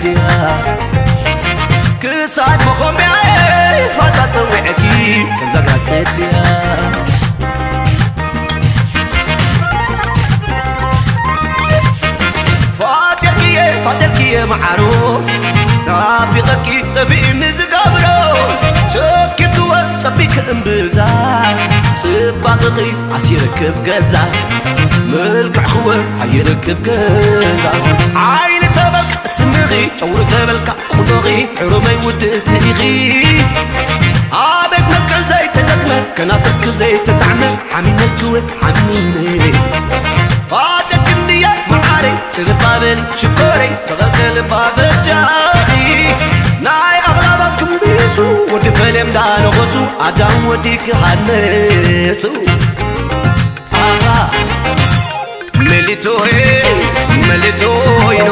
ድያ ክሳድ መኾምቢያ ፋታ ጸዊዐኪ ከምዛ ጋጽ ድያ ፋቴልክየ ፋቴልክየ መዓሮ ናፊቐኪ ጠፊእኒ ዝገብሮ ሸኪትወ ጸቢክ እምብዛ ጽባቕኺ ኣሲርክብ ገዛ መልክዕኽወ ኣይርክብ ገዛ ዓይኒ ተበልካ ስንኺ ጨውሪ ተበልካ ቁኖኺ ሕሩመይ ውድእቲ ኢኺ ኣቤት መልክዕ ዘይተደግመ ከናፍርኪ ዘይተጣዕመ ሓሚመኪወ ሓሚመ ፋጨክንድየ መዓረይ ጽልባበሊ ሽኮረይ ተቐልቀልባ በጃኺ ናይ ኣኽላባትኩም ብየሱ ወዲ ፈሌም ዳነኾሱ ኣዳም ወዲ ክሃነሱ ኣኻ መሊቶይ መሊቶይኖ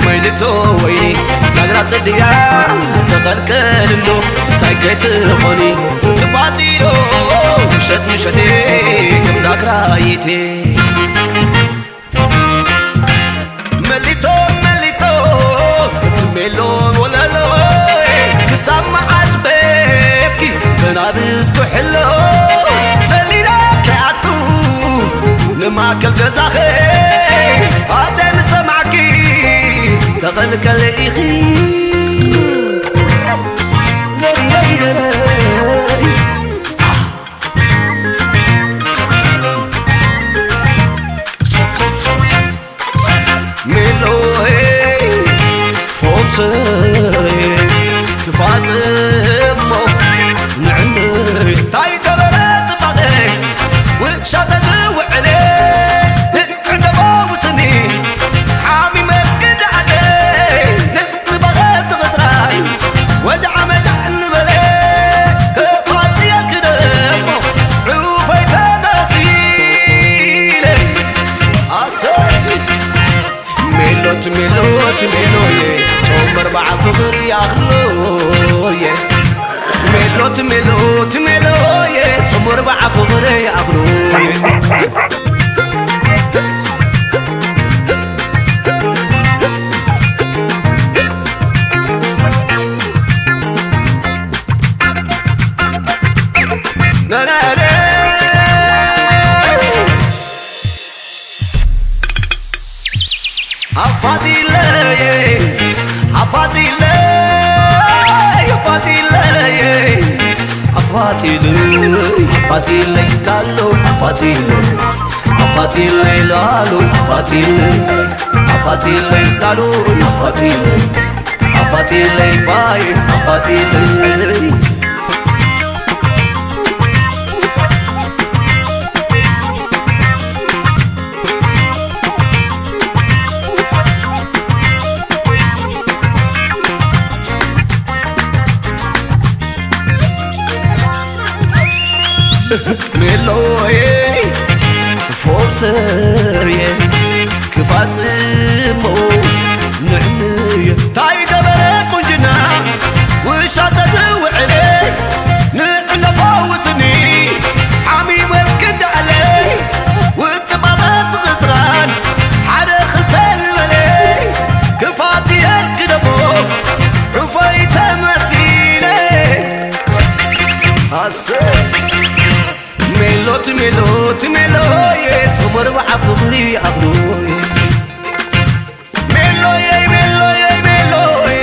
መሊቶ ወይኒ ዛግራ ጽድያ ተቐልቀል እንዶ እንታይ ከይትኾኒ ክፋጺዶ ምሸት ምሸቴ ከም ዛግራ ይቴ መሊቶ መሊቶ እቲ ሜሎ ወለሎ ክሳብ መዓስ ቤትኪ በናብስ ኩሕሎ ዘሊለ ከይኣቱ ንማእከል ገዛኸ ኣተ ምሰማዕኪ ተቐልቀለ ኢኺ ሜሎይ ፎምሰይ ክፋጽሞ ንዕነይ እንታይ ገበረ ጽባቐ ውሻተ ዝውዕለ ንዕነቦ ውስኒ ሓሚመ ግዳኣለ ንጽባቐ ትቕጥራይ ወጃዓ መጃዕ እንበለ ክፋጽየ ክደሞ ዑፈይ ተመሲለ ኣሰይ ሜሎት ሜሎት ሜሎየ ጾም ኣርባዓ ፍቕሪ ኣኽሎየ ሜሎት ሜሎት ሜሎየ ጾም ኣርባዓ ፍቕሪ ኣኽሎየ ኣፋጢለየ ኣፋጢለይ ኣፋጢለየ ኣፋጢለይ ኣፋጢለይ ላሎ ኣፋጢለይ ኣፋጢለይ ላሎ ኣፋጢለይ ኣፋጢለይ ላሎ ኣፋጢለይ ኣፋጢለይ ባይ ኣፋጢለይ ሜሎየ ፎብሰየ ክፋጽሞ ንዕንየ እንታይ ገበረ ቁንጅና ውሻ ተዝውዕለ ንዕነ ፈውስኒ ሓሚመ ክዳለ ውጽባቐ ብቕጥራን ሓደ ክልተ ዝበለ ክፋት የልክደቦ ዑፈይ ተመሲለ ኣሰ ሜሎት ሜሎት ሜሎየ ጾመር በዓ ፍቕሪ ኣኽሎየ ሜሎየይ ሜሎየይ ሜሎየ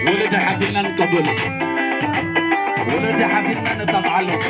ወለዲ ሓቢልና ንቀበሎ። ወለዲ ሓቢልና ነጣቕዓሎም።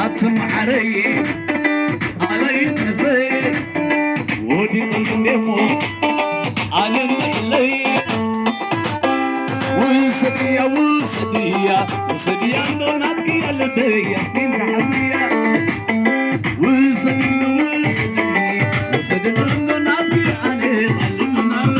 ኣትምሓረይ ኣለይ ነብሰይ ወዲቐልኩም እሞ ኣነ ንዕለይ ውሰድያ ውሰድያ ውሰድያ እንዶ ናትኪ ኣለደያ ሲንካ ሓዝያ ውሰድኒ ውሰድኒ ውሰድኒ እንዶ ናትኪ ኣነ ጣልምናኒ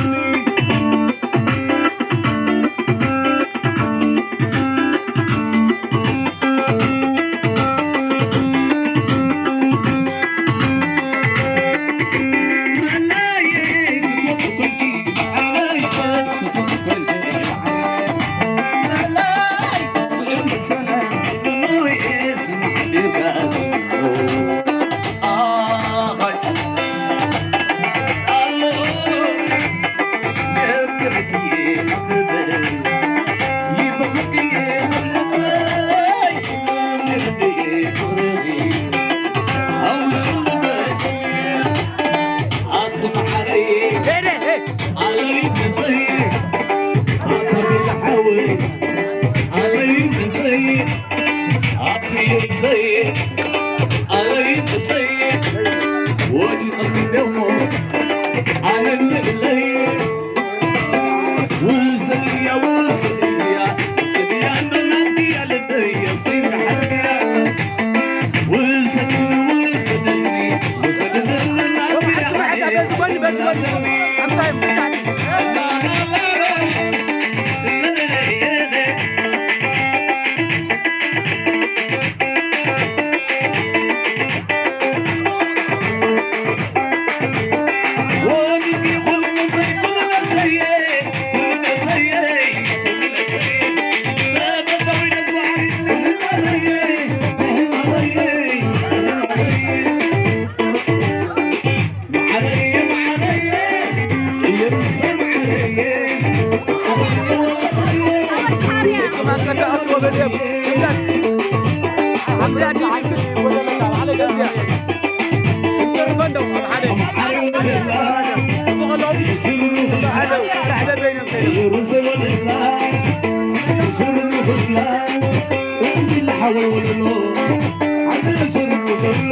ሓወይ ወለሎ ሓንቲ ሽሩ ዘሎ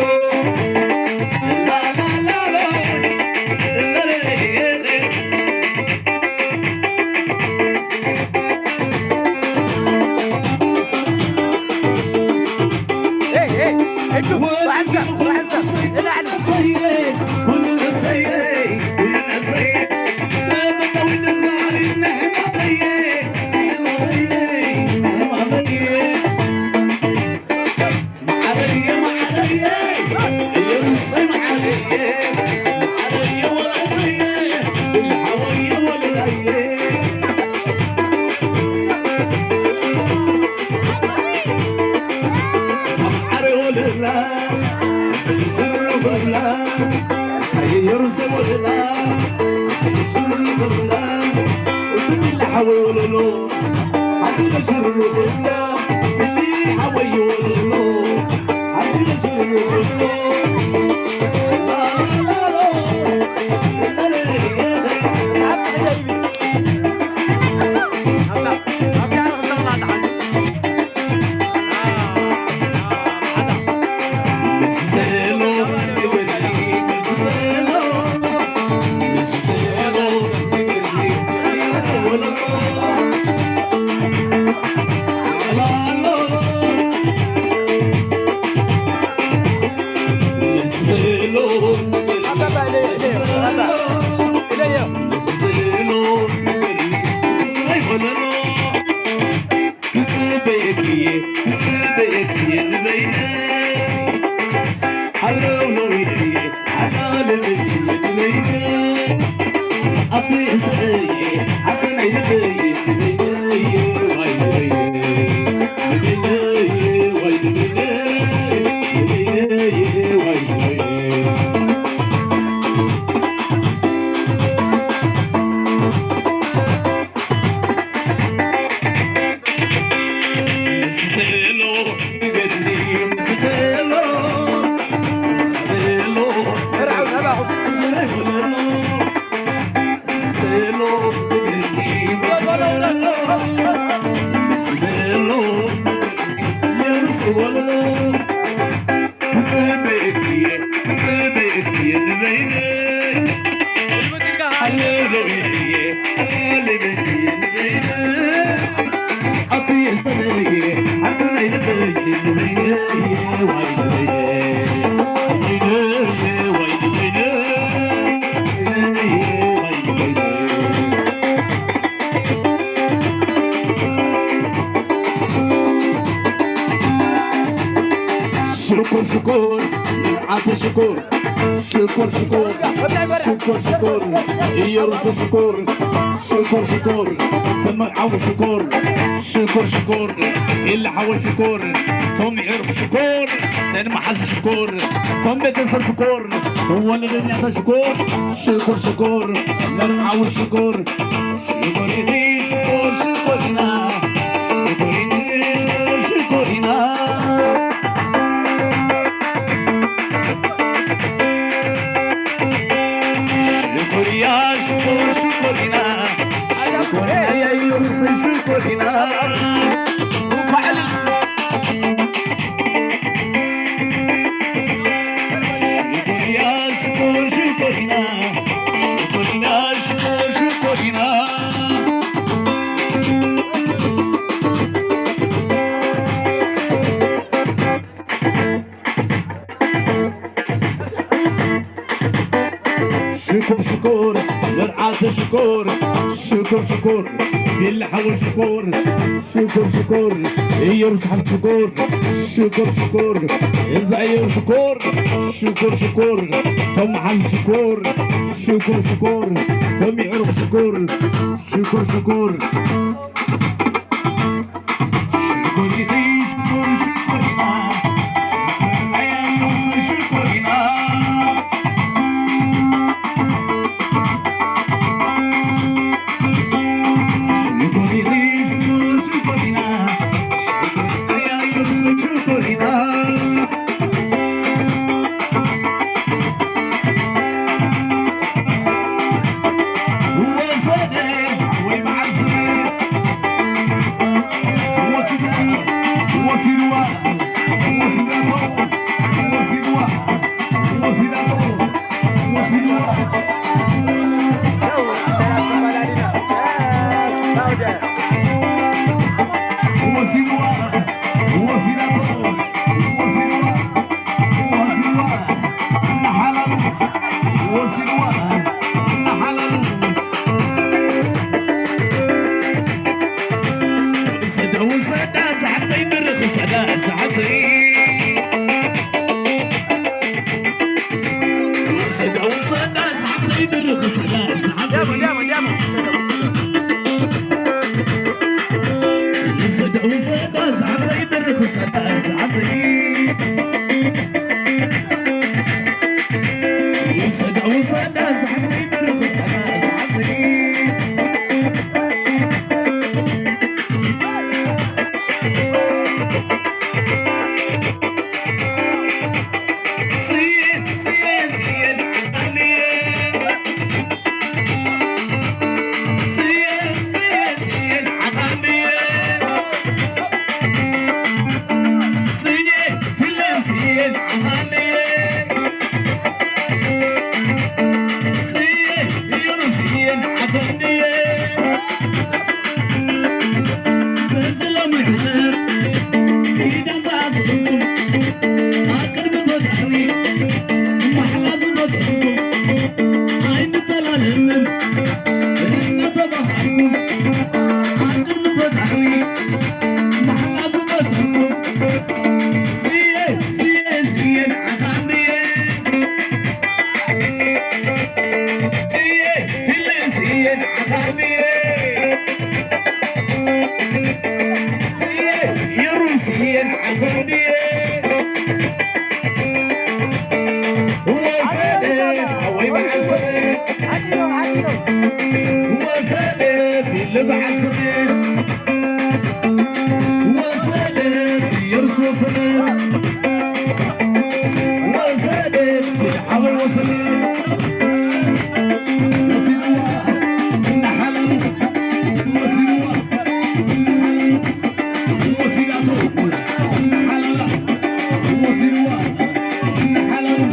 ሽኮር ሽኮር ንብዓተ ሽኮር ሽኮር ሽኮር ሽኮር ሽኮር ኢየሩስ ሽኮር ሽኮር ሽኮር ተመርዓዊ ሽኮር ሽኮር ሽኮር ኢላ ሓወ ሽኮር ቶም ይዕርፍ ሽኮር ተንመሓዝ ሽኮር ቶም ቤተሰብ ሽኮር ተወለደኛታ ሽኮር ሽኮር ሽኮር መርዓዊ ሽኮር ሽኮር ኢኺ ሽኮር ሽኮር ኢና ሽኮር ኢኺ ሽኮር ሽኮር ኢና ሽኮርያ ሽኮር ሽኮር ኢና ሽኮርያ ኢየሩስ ሽኮር ኢና እንኳዕ ሽኮር ሽኮር መርዓተ ሽኮር ሽኮር ሽኮር ቤላ ሓወል ሽኮር ሽኮር ሽኮር ኢየሩሳሌም ሽኮር ሽኮር ሽኮር እዛ ኢየሩስ ሽኮር ሽኮር ሽኮር ቶም መሓል ሽኮር ሽኮር ሽኮር ቶም ይዕሩኽ ሽኮር ሽኮር ሽኮር ሽኮር ኢኺ ሽኮር ሽኮር ኢና ሽኮር ኢና ወሲዳቶ፣ ወሲድዋ፣ ወሲዳቶ፣ ወሲድዋ። ወሲድዋ፣ ወሲዳቶ፣ ወሲድዋ፣ ወሲድዋ። እናሓላሉ፣ ወሲድዋ፣ እናሓላሉ። ውሰዳ፣ ውሰዳ፣ ሳሕተይ ብርኽ፣ ውሰዳ፣ ሳሕተይ። ውሰዳ፣ ውሰዳ፣ ሳሕተይ ብርኽ፣ ውሰዳ፣ ሳሕተይ። ውሰዳ፣ ውሰዳ፣ ሳሕተይ ብርኽ፣ ውሰዳ፣ ሳሕተይ። ውሰዳ፣ ውሰዳ፣ ሳሕተይ ብርኽ፣ ውሰዳ፣ ሳሕተይ።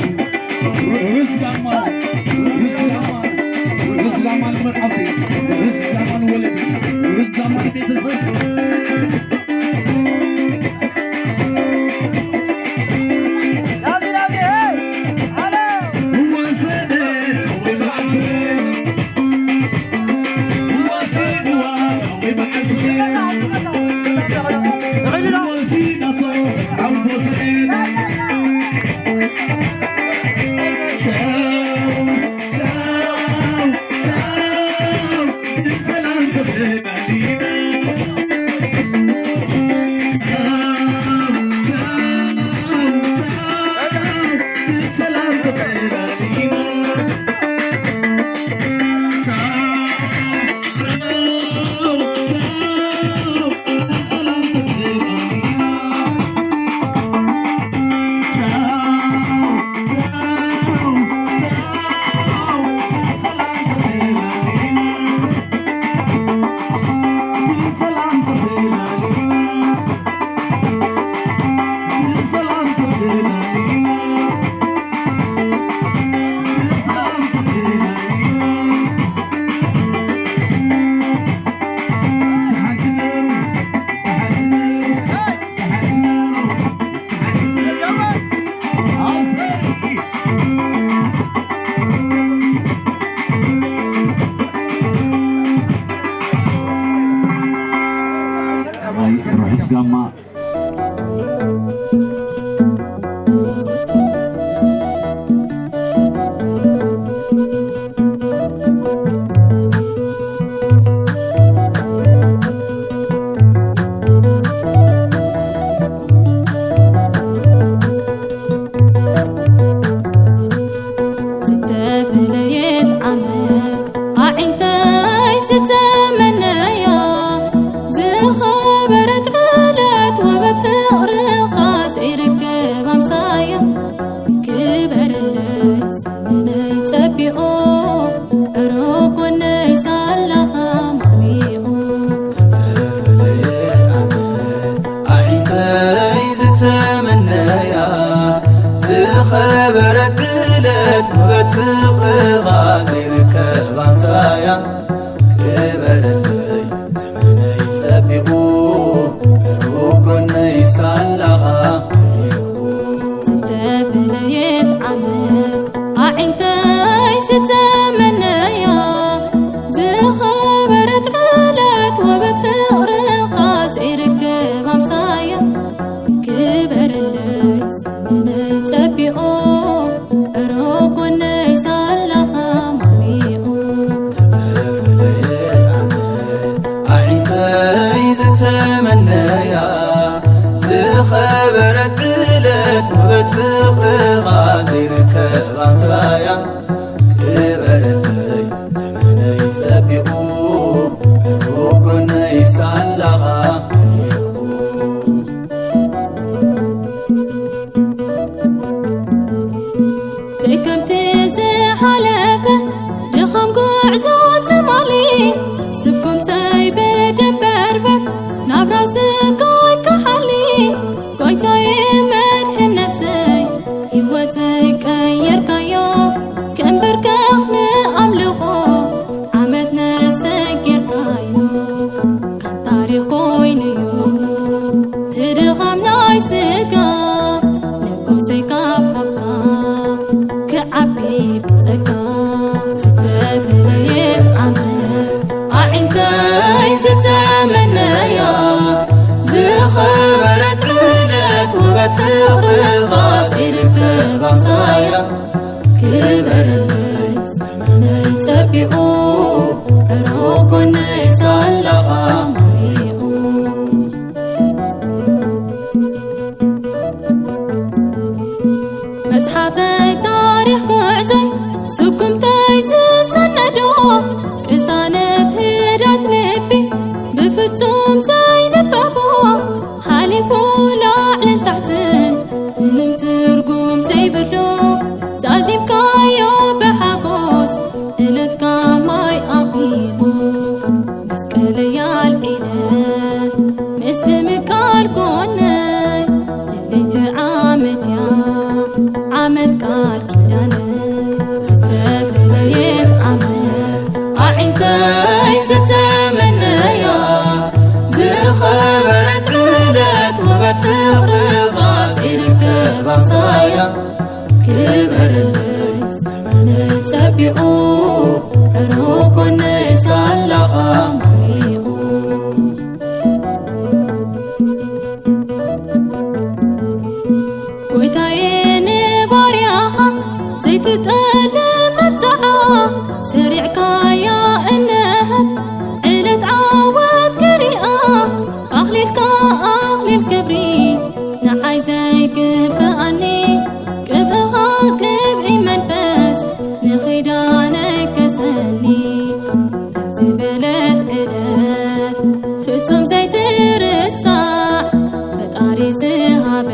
ርሑስ ጋማ፣ ርሑስ ጋማ፣ ርሑስ ጋማ ንመርዓውቲ፣ ርሑስ ጋማ ንወለዲ፣ ርሑስ ጋማ ንቤተሰብ። ርሑስ ጋማ። ዝተፈለየት ዓመት ኣዒንተይ ዝተመነያ ዝኸበረት ዕለት ውበት ፍቕርኻ ነበረት ዕለት ውበት ፍቕርኻ ዘይርከብ ኣምሳያ። ክበረለይ ዘመነይ ጸቢቑ ዕሩቕ ጎነይ ሳላኻ መሊቑ። ዘይከምቲ ዝሓለፈ ድኻም ጉዕዞ ትማሊ፣ ስጉምተይ ብደንበርበር ናብራ ስጋይ ክሓሊ። ጎይታዬ መድሕን ነፍሰይ፣ ህይወተይ ቀየርካዮ። ክንብርከኽ ንኣምልኾ ዓመት ነፍሰይ ጌርካዮ። ካብ ታሪኽ ኮይኑ'ዩ ትድኻም ናይ ስጋ፣ ንጉሰይ ካብ ሃብካ ክዓቢ ብጸጋ። ዝተፈለየት ዓመት ኣዒንተይ ዝተመነያ፣ ዝኸበረት ዕለት ውበት ፍቕርኻ ዘይርከብ ኣምሳያ። ክበረለይ ዘመነይ ጸቢቑ፣ ዕሩቕ ጎነይ ሳላኻ መሊቑ። መጽሓፈይ ታሪኽ ጉዕዞይ ስጉምተይ ዝሰነዶ፣ ቅሳነት ህዳት ልቢ ብፍጹም ዘይንበቦ፣ ሓሊፉ ላዕልን ታሕትን ምንም ትርጉም ዘይብሉ፣ ዛዚምካዮ ብሓጎስ ዕለትካ ማይ ኣኺሉ። መስቀለይ ኣልዒለ ምስቲ ምቃል ጎነይ፣ ለይቲ ዓመት እያ ዓመት ቃል ኪዳነይ። ዝተፈለየት ዓመት ኣዒንተይ ዝተመነያ፣ ዝኸበረት ዕለት ውበት ፍቕርኻ ዘይርከብ ኣምሳያ። ክበረለይ ዘመነይ ጸቢቑ፣ ዕሩቕ ጎነይ ሳላኻ መሊቑ። ጎይታዬ ንባርያኻ ዘይትጠልም መብጽዓ፣ ሰሪዕካያ እነሀት ዕለት ዓወት ክሪኣ። ኣኽሊልካ ኣኽሊል ክብሪ ንዓይ ዘይግብኣኒ፣ ቅብእኻ ቅብኢ መንፈስ ንኺዳነይ ከሰኒ። ከም ዝበለት ዕለት ፍጹም ዘይትርሳዕ፣ ፈጣሪ ዝሃበ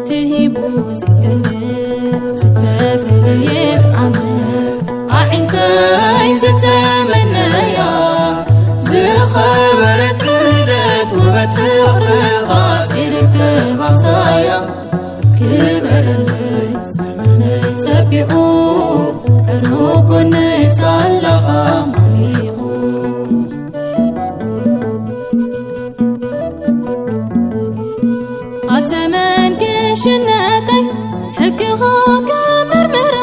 ትሂቡ ዝገልጽ። ዝተፈለየት ዓመት ኣዒንተይ ዝተመነያ፣ ዝኸበረት ዕለት ውበት ፍቕርኻ ዘይርከብ ኣምሳያ። ክበረለይ ዘመነይ ጸቢቑ፣ ዕሩቕ ጎነይ ሳላኻ መሊቑ። ኣብ ዘመን ግሽነተይ ሕግኻ ክምርምሮ፣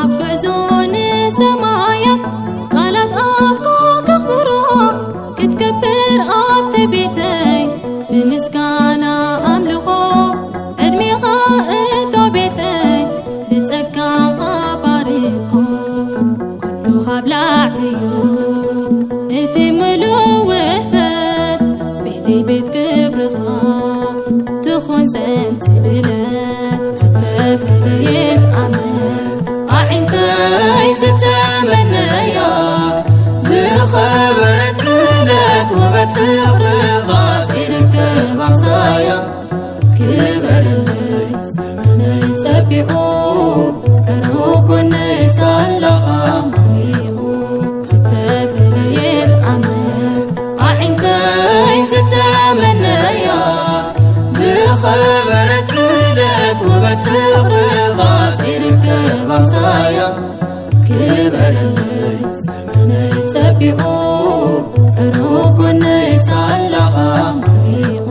ኣብ ጉዕዞ ንሰማያት ቃላት ኣፍካ ከኽብሮ፣ ክትከብር ኣብቲ ቤተይ ብምስጋና ኣምልኾ፣ ዕድሜኻ እቶ ቤተይ ብጸጋኻ ባርኮ። ኩሉ ካብ ላዕሊ'ዩ እቲ ምሉእ ውህበት፣ ቤተይ ቤት ክብርኻ ትኹን ዘንት ዕለት። ዝተፈለየት ዓመት ኣዒንተይ ዝተመነያ፣ ዝኸበረት ዕለት ውበት ፍቕርኻ ዘይርከብ ኣምሳያ። ክበረለይ ዘመነይ ጸቢቑ፣ ዕሩቕ ጎነይ ሳላኻ መሊቑ። ዝተፈለየት ዓመት ኣዒንተይ ዝተመነያ፣ ዝኸበረት ዕለት ውበት ፍቕርኻ ዘይርከብ ኣምሳያ። ክበረለይ ዘመነይ ጸቢቑ፣ ዕሩቕ ጎነይ ሳላኻ መሊቑ።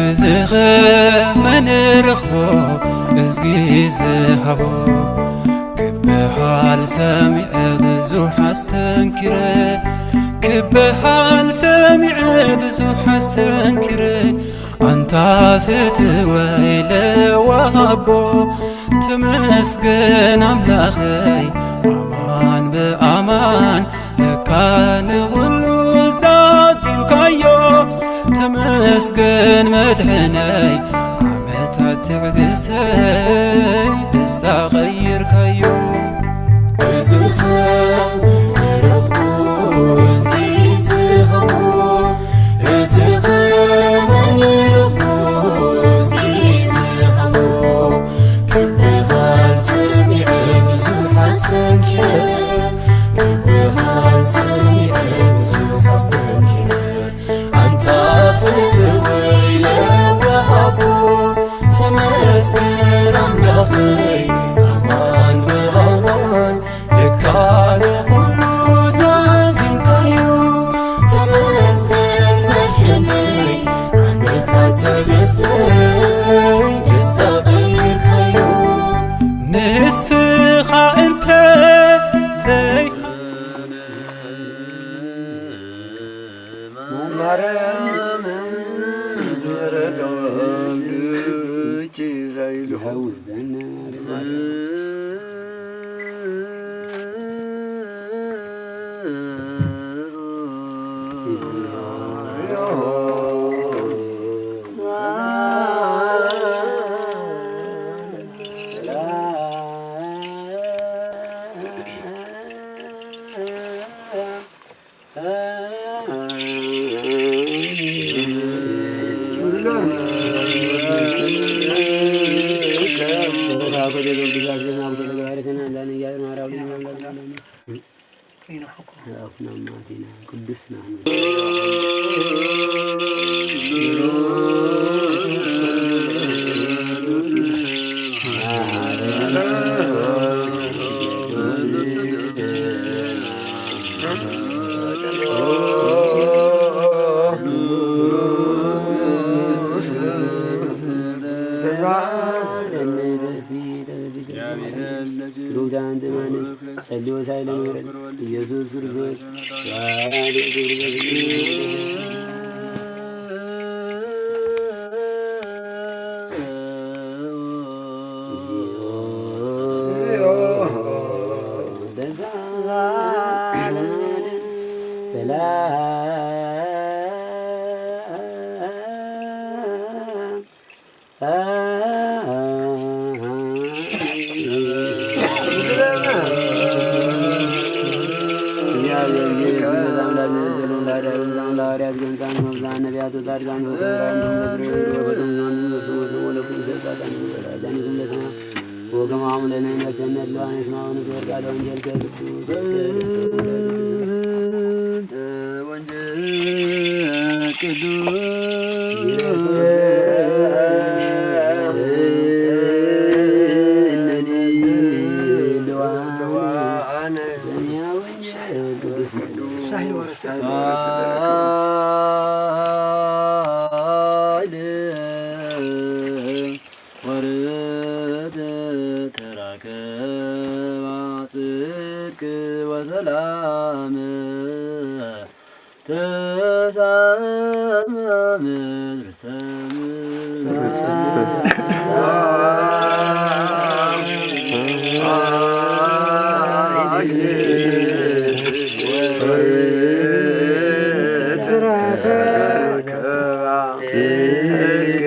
እዚ ኸ መን ረኽቦ እዝጊ ዝሃቦ ክበሃል ሰሚዐ ብዙሕ ኣስተንኪረ፣ ክበሃል ሰሚዐ ብዙሕ ኣስተንኪረ። ኣንታ ፍትወይ ለዋሃቦ ተመስገን ኣምላኸይ ኣማን ብኣማን ለካ ንኹሉ ዛዚምካዮ ተመስገን መድሕነይ ዓመታት ትዕግስተይ ደስታ ቀይርካዮ። እዚ ኸ ንረኽቦ እዚ ዝሃቦ፣ እዚ ኸ ንረኽቦ እዚ ዝሃቦ፣ ክበሃል ሰሚዐ ብዙሕ ኣስተንኪረ፣ ክበሃል ሰሚዐ ብዙሕ ኣስተንኪረ። ኣንታ ፍትወይ ለዋሃቦ፣ ተመስገን ኣምላኸይ ኣማን ብኣማን ለካ ንኹሉ ዛዚምካዮ። ተመስገን መድሕነይ ዓመታት ትዕግስተይ ደስታ ቀይርካዮ። ንስኻ እንተ ዘይ ማርያም ምሕረቶም ብእጅ ዘይልሑ። ቅዱስ ሩዳን ትማነ ጸልዮ ሳይለን ወረድ ኢየሱስ ክርስቶስ ሰላም ወከማሁም ለነ መሰነት ለዋንስማ ወንትወርቃለ ወንጀል ከብቱ ወንጀል ቅዱስ ወርድ ተራከባ ጽድቅ ወሰላም ተሳማ ምድር ሰም ጽድቅ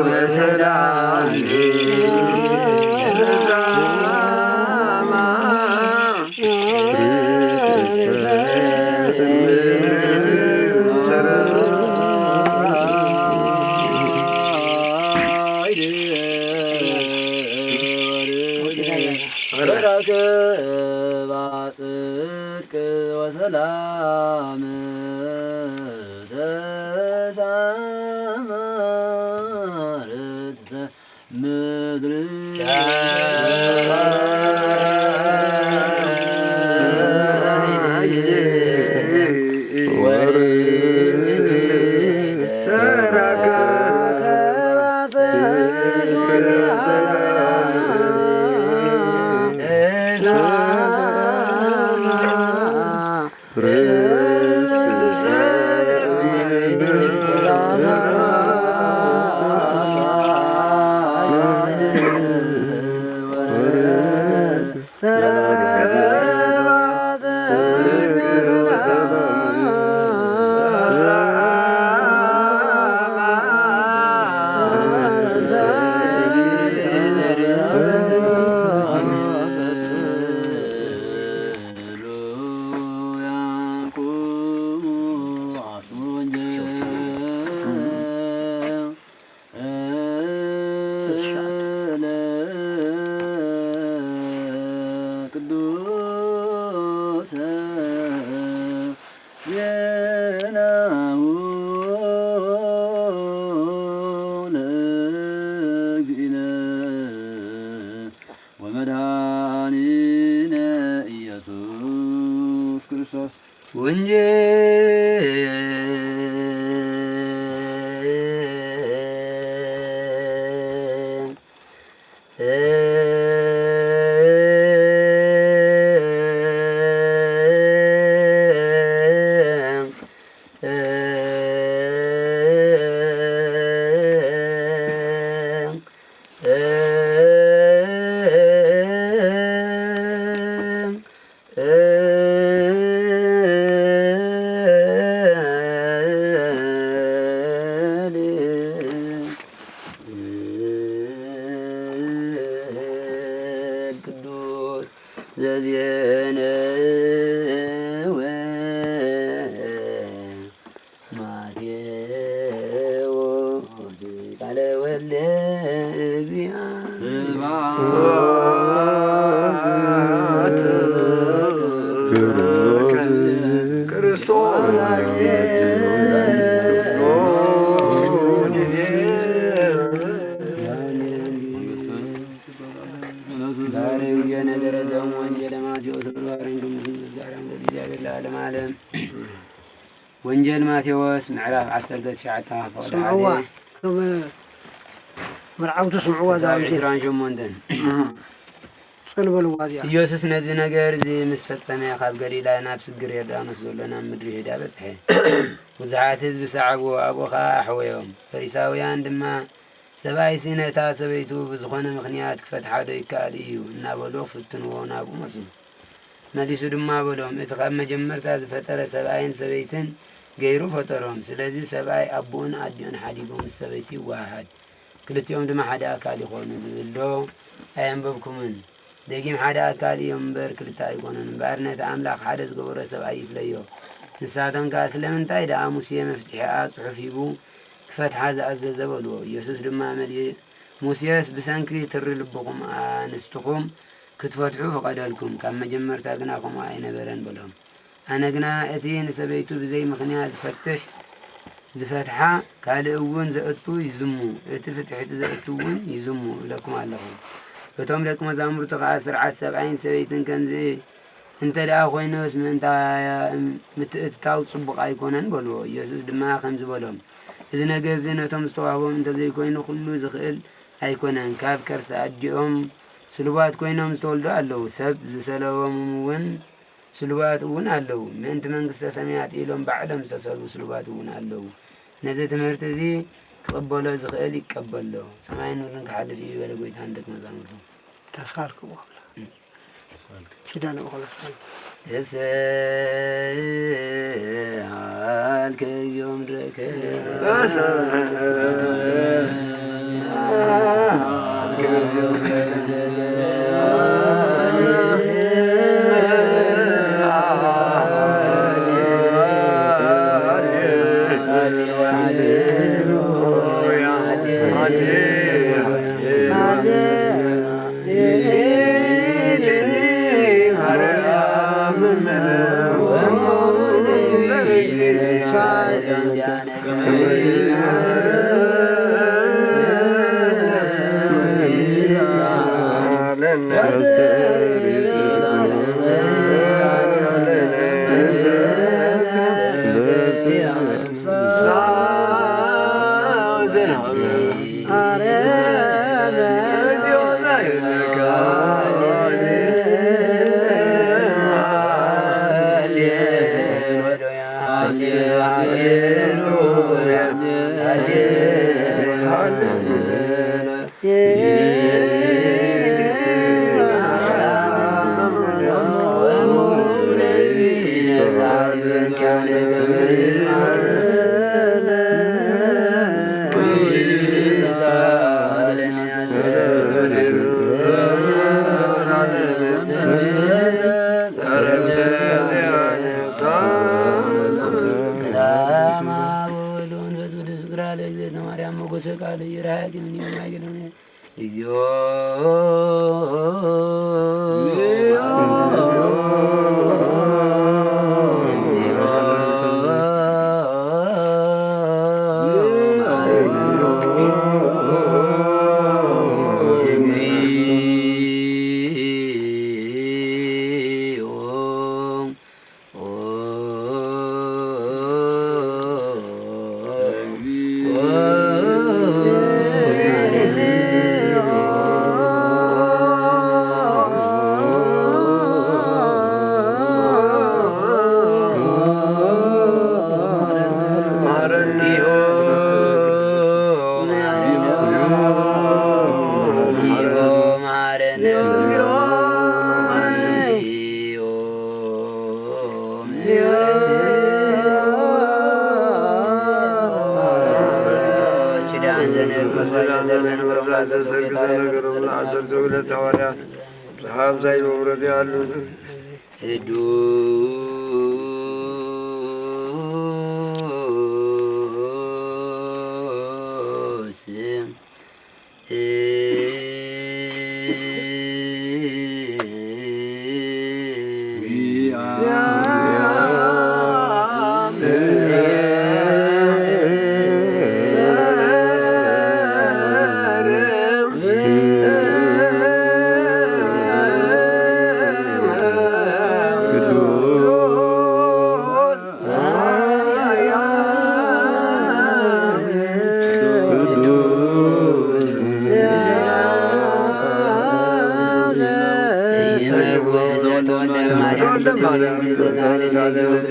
ወሰላም ተሳማ ረከባ ጽድቅ ወሰላም ተሳማ ምድር ቅዱሰ ዜናሁ ለእግዚእነ ወመድኃኒነ ኢየሱስ ክርስቶስ። ወንጌል ቅዱስ ዘዜነወ ማቴዎስ ቃለ ወልደ እግዚአ። ስብሐት ለከ ክርስቶስ። ዛሬ ጊዜ ነገረ ዘሙ ወንጌለ ማቴዎስ ምግባርን ቅዱስ ምስጋናን ለእግዚአብሔር ለዓለመ ዓለም። ወንጌል ማቴዎስ ምዕራፍ ዓሰርተ ትሽዓተ ካብ ፈቐደ ስምዕዋ፣ ሓደ እቶም መርዓውቲ ስምዕዋ ክሳብ ዛዊት። ዕስራን ሸሞንተን። ጽል በልዋ እዚኣ። ኢየሱስ ነዚ ነገር እዚ ምስ ፈጸመ፣ ካብ ገሊላ ናብ ስግር ዮርዳኖስ ዘሎ ናብ ምድሪ ይሁዳ በጽሐ። ብዙሓት ህዝቢ ሰዓብዎ፣ ኣብኡ ኸኣ ኣሕወዮም። ፈሪሳውያን ድማ፣ ሰብኣይሲ ነታ ሰበይቱ ብዝኾነ ምኽንያት ክፈትሓ ዶ ይከኣል እዩ? እናበሉ ክፍትንዎ ናብኡ መጹ። መሊሱ ድማ በሎም፣ እቲ ካብ መጀመርታ ዝፈጠረ ሰብኣይን ሰበይትን ገይሩ ፈጠሮም። ስለዚ ሰብኣይ ኣቦኡን ኣዲኡን ሓዲጉ ምስ ሰበይቱ ይወሃሃድ፣ ክልቲኦም ድማ ሓደ ኣካል ይኾኑ ዝብል ዶ ኣየንበብኩምን? ደጊም ሓደ ኣካል እዮም እምበር ክልተ ኣይኮኑን። እምበኣር ነቲ ኣምላኽ ሓደ ዝገበሮ ሰብኣይ ይፍለዮ። ንሳቶም ከኣ ስለምንታይ ደኣ ሙሴ መፍትሒኣ ጽሑፍ ሂቡ ክፈትሓ ዝኣዘዘ በልዎ። ኢየሱስ ድማ መሊ-፣ ሙሴስ ብሰንኪ ትሪ ልብኹም ኣንስትኹም ክትፈትሑ ፈቐደልኩም፣ ካብ መጀመርታ ግና ከምኡ ኣይነበረን በሎም። ኣነ ግና እቲ ንሰበይቱ ብዘይ ምኽንያት ዝፈትሕ፣ ዝፈትሓ ካልእ እውን ዘእቱ ይዝሙ፣ እቲ ፍትሕቲ ዘእቱ እውን ይዝሙ እብለኩም ኣለኹ። እቶም ደቂ መዛሙርቱ ኸኣ ስርዓት ሰብኣይን ሰበይትን ከምዚ እንተ ደኣ ኾይኑስ ምእንታ-፣ ምትእትታው ጽቡቕ ኣይኮነን በልዎ። ኢየሱስ ድማ ከምዚ በሎም፣ እዚ ነገር እዚ ነቶም ዝተዋህቦም እንተ ዘይኮይኑ ኩሉ ዝኽእል ኣይኮነን። ካብ ከርሲ ኣዲኦም ስሉባት ኮይኖም ዝተወልዱ ኣለዉ። ሰብ ዝሰለቦም እውን ስሉባት እውን ኣለዉ። ምእንቲ መንግስተ ሰማያት ኢሎም ባዕሎም ዝተሰልቡ ስሉባት እውን ኣለዉ። ነዚ ትምህርቲ እዚ ክቕበሎ ዝኽእል ይቀበሎ። ሰማይን ምድርን ክሓልፍ እዩ በለ ጎይታ ንደቂ መዛሙርቱ። ተሳልክዎ። ኪዳነ ምኾነ ተሳልክ እዮም ድረከ። ሰላም አብ ወወልድ ወመንፈስ ቅዱስ። ፍቅራ ለእግዝእትነ ማርያም ሞገሰ ቃል ይርሃቅ ምን ይሆን አይገለም። እግዚኦ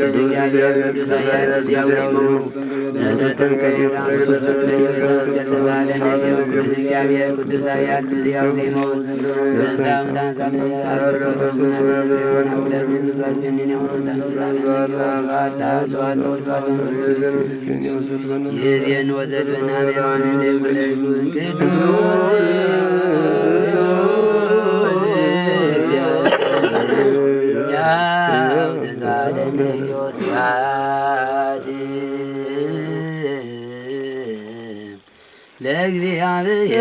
ቅዱስ ለእግዚአብሔር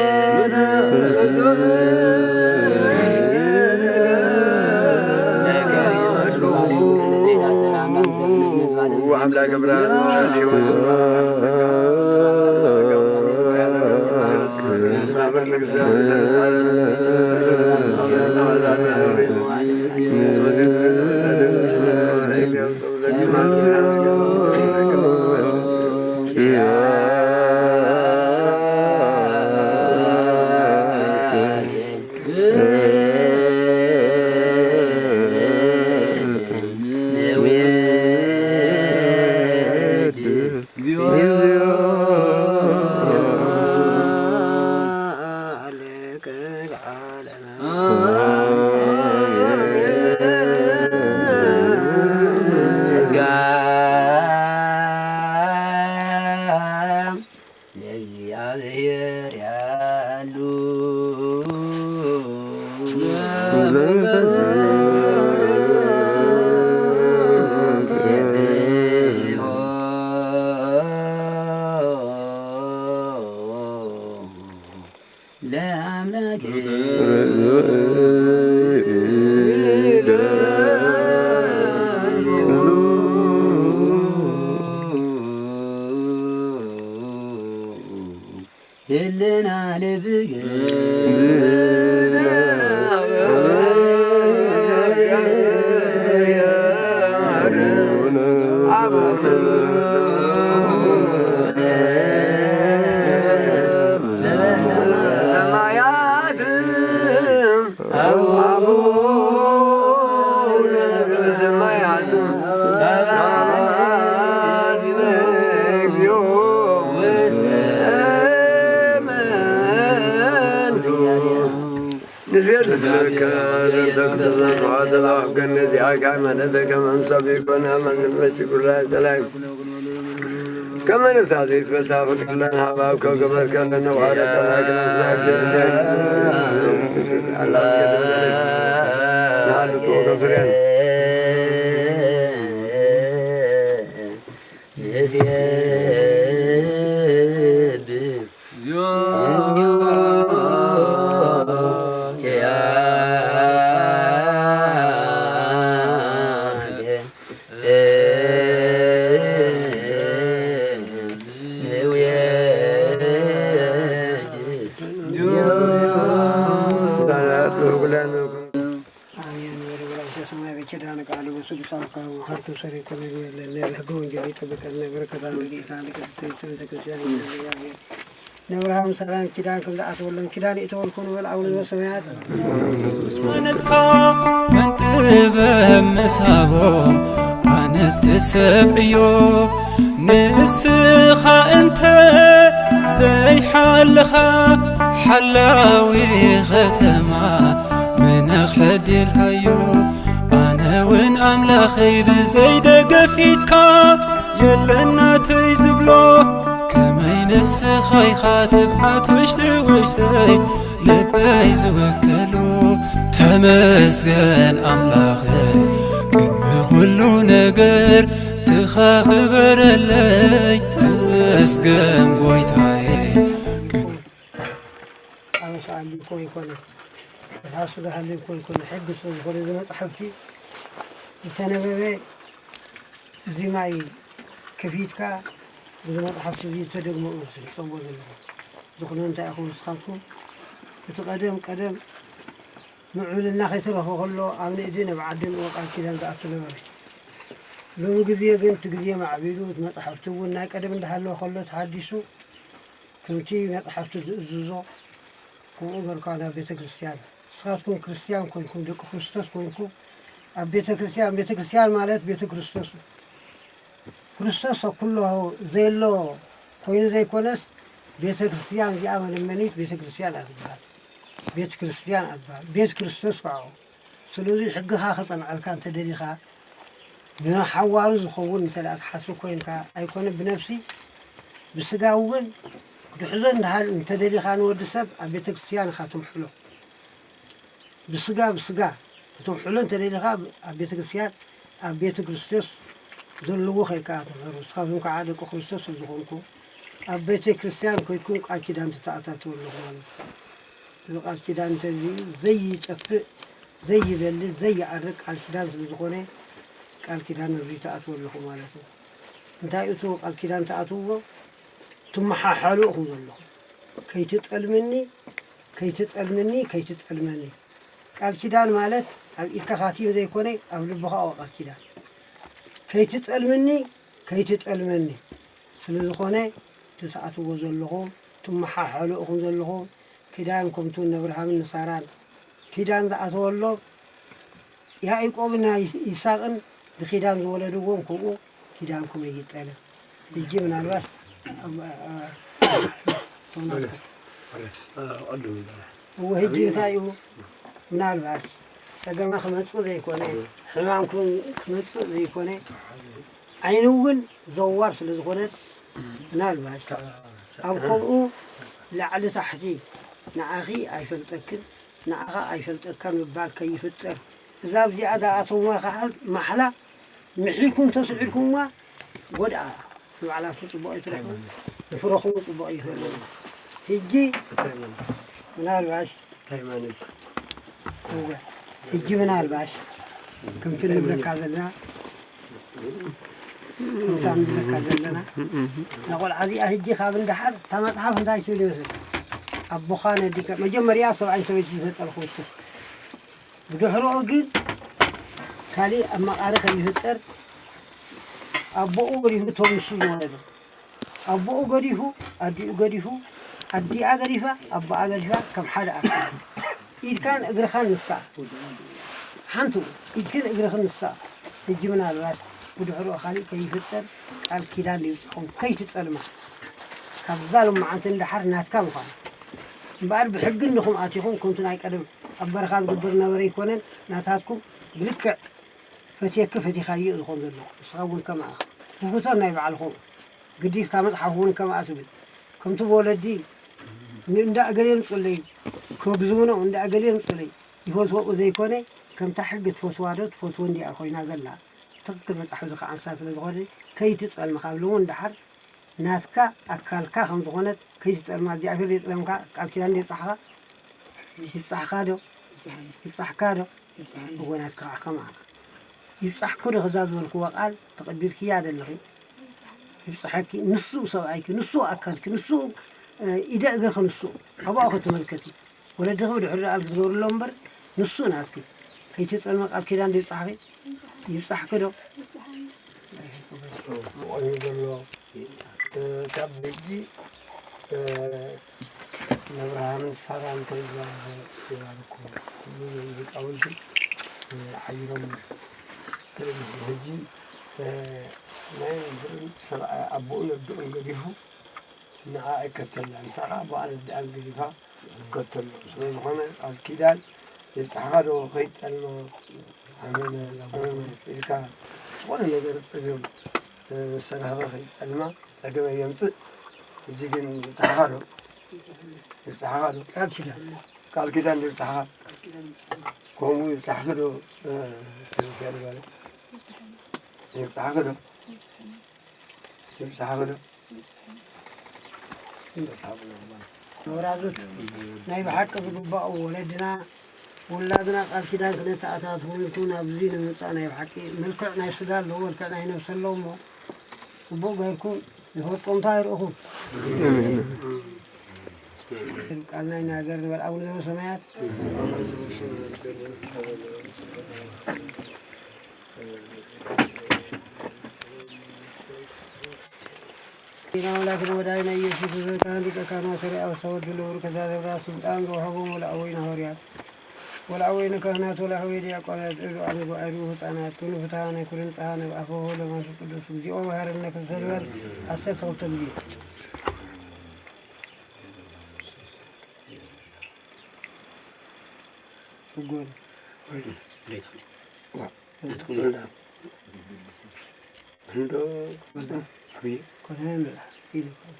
አምላክ ብርሃን ለእግዚአብሔር ያሉ ለአምላክ ህልና ልብከ ሰማያት ንሴት ልስለከ ዘንተ ቅዱስ መስዋዕት ለዋህብ ገነት ዚኣካ መለተ ከመ ምሳብ ይኮነ መዝመች ጉራይ ጸላይ ከመ ነፍሳት ይትፈታ ፍቅርለን ሃባብ ከገበት ከለነ ዋረ ከማይ ከመስላክ ጀርሰን ናሉ ቶገፍረን አሜን። ወደ ወላዲተ ሰማይ በኪዳነ ቃል ወስሉስ አብ ከመ መሃርቱ ሰሪኩ ይግበለነ። በሕገ ወንጌል ይጠብቀነ። በረከታ ረድኤታ ለቅድስት ቤተ ክርስቲያን ይግበለነ። ነብርሃም ሰራን ኪዳን ከም ዝኣተወሎም ኪዳን ይእተወልኩም ንበል ኣቡነ ዘበሰማያት። ኣነስካ መን ጥበብ ምሳቦም ኣነስ ትሰብዮ ንስኻ እንተ ዘይሓለኻ ሓላዊ ኸተማ መን ኣኽሐዲልካዮ ኣነ እውን ኣምላኸይ ብዘይ ደገፊትካ የለናተይ ዝብሎ ከመይ ንስኻ ኢኻ ትብዓት ውሽጢ ውሽጠይ ልበይ ዝወከሉ ተመስገን ኣምላኸይ ቅድሚ ኩሉ ነገር ስኻ ክበረለይ ተመስገን ጎይታዬ። ኣበሳ ኣሊኮ ይኮነ ራሱ ዝሃለኮ ይኮነ ሕግ ስለ ዝኾነ እዚ መፅሓፍቲ ዝተነበበ እዚ ማይ ከፊትካ እዚ መፅሓፍቲ እዚ ዝተደግመ እዩ ዝፀቦ ዘለኹ። ዝኾነ እንታይ ኢኹም ንስኻትኩም እቲ ቀደም ቀደም ምዕብልና ከይተረፈ ከሎ ኣብ ንእዲ ናብ ዓዲ ንወ ቃል ኪዳን ዝኣቱ ነበረ። ሎሚ ግዜ ግን እቲ ግዜ ማዕቢሉ እቲ መፅሓፍቲ እውን ናይ ቀደም እንዳሃለወ ከሎ ተሃዲሱ ከምቲ መፅሓፍቲ ዝእዝዞ ከምኡ ገርካ ናብ ቤተ ክርስቲያን ንስኻትኩም ክርስቲያን ኮይንኩም ደቂ ክርስቶስ ኮይንኩም ኣብ ቤተ ክርስቲያን ቤተ ክርስቲያን ማለት ቤተ ክርስቶስ እዩ። ክርስቶስ ኩሎ ዘየሎ ኮይኑ ዘይኮነስ ቤተ ክርስቲያን እዚኣ መለመኒት ቤተ ክርስቲያን እያ ትበሃል። ቤተ ክርስቲያን እያ ትበሃል። ቤት ክርስቶስ ከዓ ስለዚ ሕግኻ ከጸንዐልካ እንተደሊኻ ንሓዋሩ ዝኸውን እንተ ደኣ ትሓስብ ኮይንካ ኣይኮነ ብነፍሲ ብስጋ እውን ክትሕዞ እንተደሊኻ ንወዲ ሰብ ኣብ ቤተ ክርስቲያን ኢኻ ትምሕሎ። ብስጋ ብስጋ ክትምሕሎ እንተደሊኻ ኣብ ቤተ ክርስቲያን ኣብ ቤተ ክርስቶስ ዘለዎ ከይድካ ትምሕሩ። ንስኻትኩም ከዓ ደቂ ክርስቶስ ስለ ዝኾንኩም ኣብ ቤተ ክርስቲያን ከይድኩም ቃል ኪዳን ትተኣታተው ኣለኹም ማለት እዩ። እዚ ቃል ኪዳን እንተዚዩ ዘይጠፍእ ዘይበልድ ዘይዓርግ ቃል ኪዳን ስለ ዝኾነ ቃል ኪዳን ንዙይ ትኣትዎ ኣለኹ ማለት እዩ። እንታይ እቱ ቃል ኪዳን ትኣትውዎ ትመሓሓሉ እኹም ዘለኹም ከይትጠልምኒ ከይትጠልምኒ ከይትጠልመኒ ቃል ኪዳን ማለት ኣብ ኢድካ ካቲም ዘይኮነ ኣብ ልብኻ ቃል ኪዳን ከይትጠልምኒ ከይትጠልመኒ ስለ ዝኾነ ትትኣትዎ ዘለኹም ትመሓሓሉ እኹም ዘለኹም ኪዳን ከምቱ ነብርሃምን ንሳራን ኪዳን ዝኣተወሎም ያዕቆብን ይስሓቅን ብኪዳን ዝወለድዎም ከምኡ ኪዳንኩም ኣይጠልም። ሕጂ ምናልባት እወ ሕጂ እንታይ እዩ ምናልባት ጸገማ ክመጽእ ዘይኮነ ሕማም ክመጽእ ዘይኮነ ዓይኒ እውን ዘዋር ስለ ዝኾነት ምናልባት ኣብ ከምኡ ላዕሊ ታሕቲ ንዓኺ ኣይፈልጠክን ንዓኻ ኣይፈልጠካን ምባል ከይፍጠር እዛ ኣብዚኣ ዝኣተውዋ ከዓ ማሕላ ምሒልኩም ተስዒልኩምዋ ጎድኣ ንባዕላቱ ፅቡቕ ኣይትረኽቡ ንፍረኹም ፅቡቕ ኣይፈልጡ ሕጂ ምናልባሽ እወ ሕጂ ምናልባሽ ከምቲ ንብለካ ዘለና ከምታ ንብለካ ዘለና ንቆልዓ እዚኣ ሕጂ ካብ እንዳሓር እታ መፅሓፍ እንታይ ትብል ይመስል ኣቦኻ ነዲካ መጀመርያ ሰብኣይ ሰበይቲ ዝፈጠር ክውስን ብድሕርኡ ግን ካሊእ ኣብ መቓሪ ከይፍጠር ኣቦኡ ገዲፉ እቶም ንሱ ዝወለዶ ኣቦኡ ገዲፉ ኣዲኡ ገዲፉ ኣዲኣ ገዲፋ ኣቦኣ ገዲፋ ከም ሓደ ኣካል ኢድካን እግርኻን ንሳ ሓንቲ ኢድክን እግርኽን ንሳ ሕጂ ምናልባት ብድሕርኡ ካሊእ ከይፍጠር ቃል ኪዳን ይብፅሑም ከይትጠልማ ካብዛ ሎማዓንቲ እንዳሓር ናትካ ምዃኑ እምበኣር ብሕጊ እንድኹም ኣቲኹም ከምቲ ናይ ቀደም ኣብ በረኻ ዝግበር ነበረ ኣይኮነን፣ ናታትኩም ብልክዕ ፈትየኪ ፈቲኻዮ እዩ ዝኾን ዘሎ። ንስኻ እውን ከምኣ ኢኻ። ትፍቶ ናይ ባዕልኹም። ግዲ እታ መጽሓፍ እውን ከምኣ ትብል። ከምቲ ብወለዲ ን-፣ እንዳ እገሌ ምጹለይ፣ ከግዝምኖ እንዳ እገሌ ምጹለይ፣ ይፈትዎ ዘይኮነ፣ ከምታ ሕጊ ትፈትዋ ዶ ትፈትዎ እንዲያ ኮይና ዘላ። ትኽክል መጽሓፍ ዝኸዓንሳ ስለ ዝኾነ፣ ከይትጸልምኻ ኣብ ሎሚ እንድሓር ናትካ ኣካልካ ከም ዝኾነት ከይትጸልማ እግዚኣብሔር የጽለምካ፣ ቃል ኪዳን የብጽሓኻ። ይብጻሕካ ዶ? ይብጻሕኒ። ይብጻሕካ ዶ? ይብጻሕኒ። እወ ናትካ ከዓ ከማኣ። ይብጻሕኩ ዶ ከዛ ዝበልክዎ ቃል ተቐቢልክያ ደለኺ? ይብጻሕኒ። ይብጻሐኪ። ንሱ ሰብኣይኪ፣ ንሱ ኣካልኪ፣ ንሱ፣ እ፣ ኢደ እግርኺ ንሱ። ኣብኡ ክትመልከቲ። ወለድኺ ብድሕሪኡ ቃል ክትገብርሎም እምበር ንሱ ናትኪ። ከይትጸልሚ ቃል ኪዳን ዶ ይብጻሕኺ? ይብጻሕኒ። ይብጻሕኪ ዶ? ይብጻሕኒ። ቆዩ ዘሎ፣ እ፣ ካብ ደጊ፣ እ፣ ነብርሃምን ሳራን ተይዛ ይባርኩ። ኩሉ ሊቃውንቲ፣ እ፣ ሓይሮም። ሕጂ፣ እ፣ ናይ ምድርን ሰብኣይ ኣቦኡን ኣደኡን ገዲፉ ንዓ ኣይከተልና። ንሳ ኸዓ ኣቦኣን ኣደኣን ገዲፋ ትከተሎ። ስለ ዝኾነ ቃል ኪዳን ይብጻሕካ ዶ ከይትጸልማ፣ ኣመነ ጸመመ ኢልካ ዝኾነ ነገር ጸገም፣ እ፣ ምስ ተረኸበ ከይትጸልማ፣ ጸገም ኣየምጽእ። ሕጂ ግን ይብጻሕካ ዶ? ይብጻሕካ ዶ? ቃል ኪዳን። ቃል ኪዳን ይብጻሕካ? ከምኡ ይብጻሕኪ ዶ? እ፣ ትብልኪ ኣለ ባለ? ይብጻሕኪ ዶ? ይብጻሕኪ ዶ? ወራዙት ናይ ብሓቂ ዝግባኡ ወለድና ውላድና ቃል ኪዳን ክነተኣታትፍ ምእንቱ ናብዚ ንምምጻእ ናይ ብሓቂ መልክዕ ናይ ስጋ ኣለዎ፣ መልክዕ ናይ ነብሲ ኣለዎ እሞ ጽቡቕ ገይርኩም ንፈጾምታ ይርእኹም። ቃልና ይናገር ንበል ኣቡነ ዘበሰማያት። ጌታ አምላክን ወዳይና ኢየሱስ ክርስቶስ ካህን ሊቀ ካህናት ሰሪያ ወሰወድ ለውር ከዛ ዘብራ ስልጣን ዘውሃቦም ወለአወይን ሐዋርያት ወለአወይን ካህናት ወለአወይ ዲያቆናት እሉ አነ ጉባኤ ህፃናት ንፍትሐነ ኩልን ጸሃነ ብአፈሆ ለመንፈስ ቅዱስ እግዚኦ መሐረነ ክርስቶስ በል። አስርተ ክልተ ጊዜ ጽጎን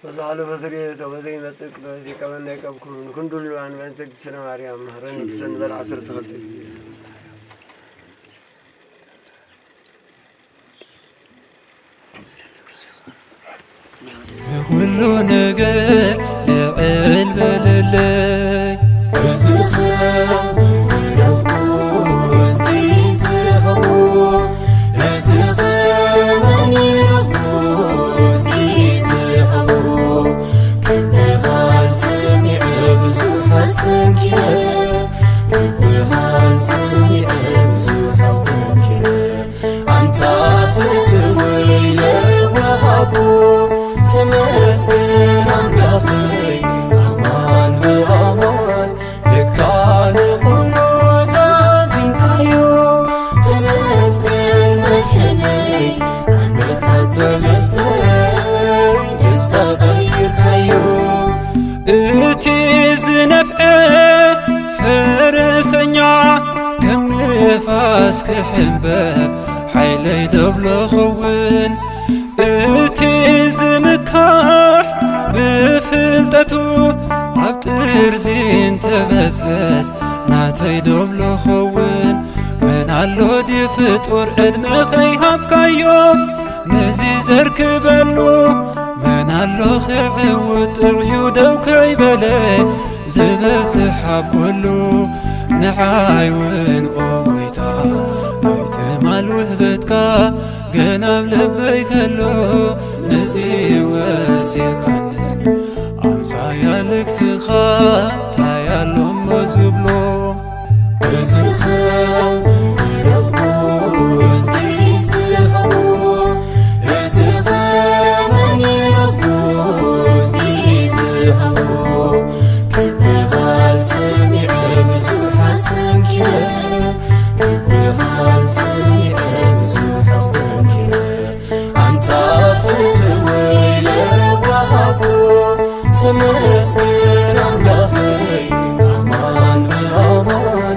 በዛሉ በስሬ ተበዘይ መጽቅ በዚ ቀበና ይቀብኩም ንክንዱሉ ኣንበን ተግስነ ማርያም ምህረን ክሰን በል ዓሰርተ ክልተ ንኹሉ ነገር ልዕል በለለይ። እዚ ኸም ንረኽቦ እዚ ዝሃቦ፣ እዚ ኸም ንረኽቦ እዚ ዝሃቦ፣ ክበሃል ሰሚዐ ብዙሕ ኣስተንኪረ፣ ክበሃል ሰሚዐ ብዙሕ ኣስተንኪረ። ኣንታ ፍትወይ ለዋሃቦ ተመስገን ኣምላኸይ ኣማን ብኣማን ለካ ንኹሉ ዛዚምካዮ ተመስገን መድሕነይ ዓመታት ትዕግስተይ ደስታ ቀይርካዮ። እቲ ዝነፍዐ ፈረሰኛ ከም ንፋስ ክሕንበብ ሓይለይ ደብሎ ኸውን እቲ ዝምካሕ ብፍልጠቱ ኣብ ጥርዚ እንተበጽሐስ ናተይ ደብሎ ኸውን መን ኣሎ ድዩ ፍጡር ዕድመ ከይሃብካዮ ነዚ ዘርክበሉ መን ኣሎ ክዕውት ጥዑዩ ደው ከይበለ ዝበጽሕ ኣብ ኩሉ ንዓይ እውን ኦ ጎይታ ናይ ትማል ውህበትካ ገና ኣብ ልበይ ከሎ ነዚ ወሲኻኒ ኣምሳያ ልግስኻ እንታይ ኣሎሞ ዝብሎ እዚ ኸ ንረኽቦ እዚ ዝሃቦ እዚ ኸ መን ይረኽቦ እዚ ዝሃቦ ክበሃል ሰሚዐ ብዙሕ ኣስተንኪረ ክበሃል ሰሚዐ ብዙሕ ኣስተንኪረ ኣንታ ፍትወይ ለዋሃቦ ተመስገን ኣምላኸይ ኣማን ብኣማን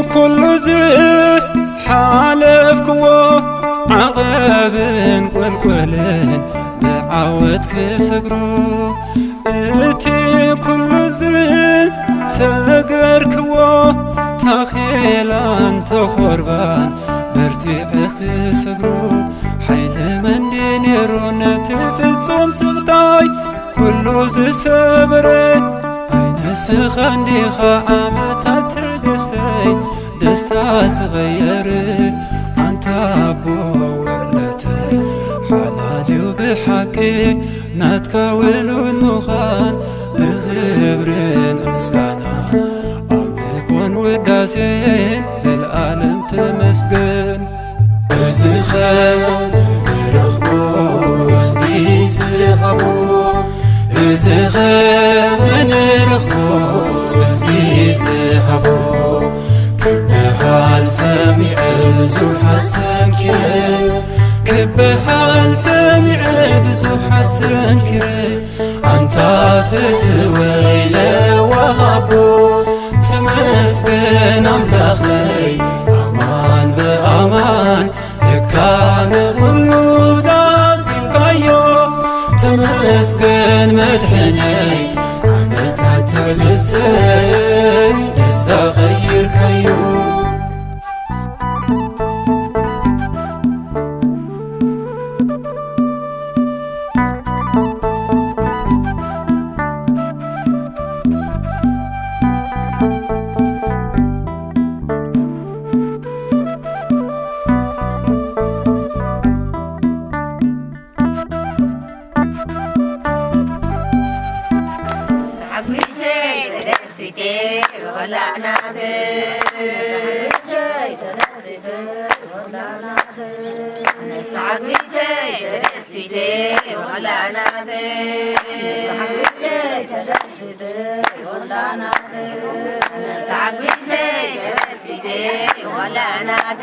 ኩሉ ዝሓለፍክዎ ዓቐብን ቁልቁልን ብዓወት ክሰግሮ፣ እቲ ኩሉ ዝሰገርክዎ ታኼላን ተኾርባን በርቲዐ ክሰግሮ፣ ሓይሊ መንዲ ነይሩ ነቲ ፍጹም ስቕታይ ኩሉ ዝሰበረ፣ ኣይ ንስኻ እንዲኻ ዓመታት ትዕግስተይ ደስታ ዝቐየር፣ ኣንታ ኣቦ ውዕለተይ ሓላልዩ ብሓቂ ናትካ ውሉድ ምዃን ብኽብርን ምስጋና ኣምልኾን ውዳሴን ዘልኣለም ተመስገን። እዚ ኸ መን ረኽቦ እስቲ ዝሃቦ፣ እዚ ኸ መን ረኽቦ እስኪ ዝሃቦ፣ ክበሃል ሰሚዐ ብዙሕ ኣስተንኪረ፣ ክበሃል ሰሚዐ ብዙሕ ኣስተንኪረ፣ ኣንታ ፍትወይ ለዋሃቦ፣ ተመስገን ኣምላኸይ ኣማን ብኣማን፣ ለካ ንኹሉ ዛዚምካዮ። ተመስገን መድሕነይ፣ ዓመታት ትዕግስተይ ደስታ ቀይርካዮ። ተሓጒሰ ተደሲተ ወላዕናተ ተሓጒሰ ተደሲተ ወላዕናተ ተሓጒሰ ተደሲተ ወላዕናተ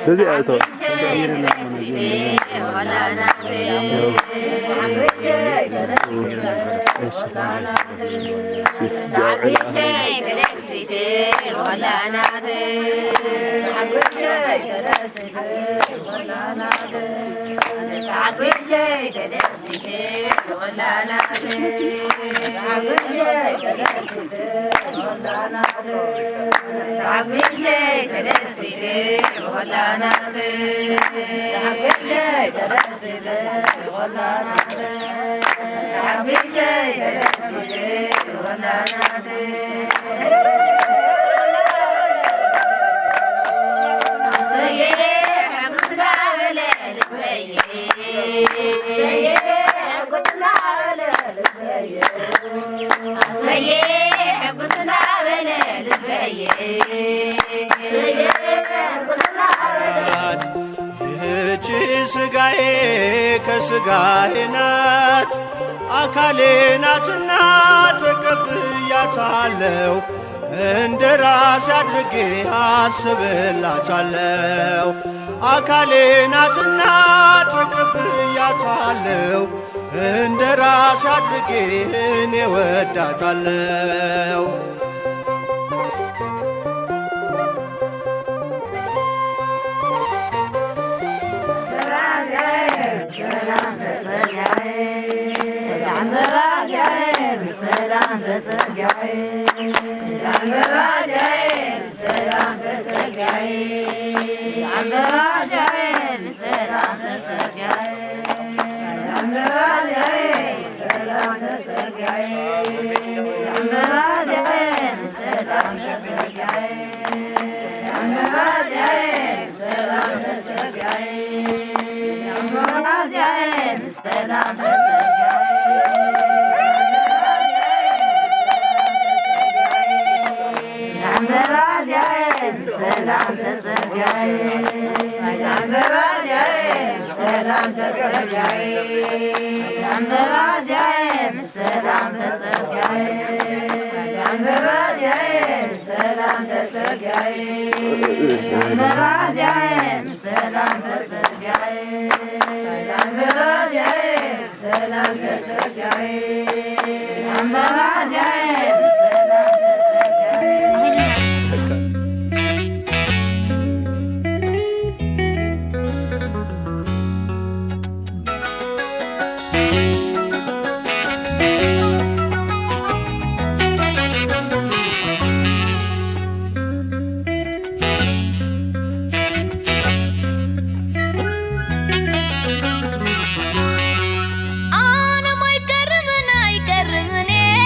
በዚ ኣእቶ ይህች ስጋዬ ከስጋዬ ናት፣ አካሌ ናትና ተቀብያታለሁ። እንደ ራሴ አድርጌ አስብላታለሁ። አካሌ ናትና ተቀብያታለሁ። እንደ ራሴ አድርጌ እኔ ወዳታለሁ። ኣነም ኣይቀርምን ኣይቀርምን እየ።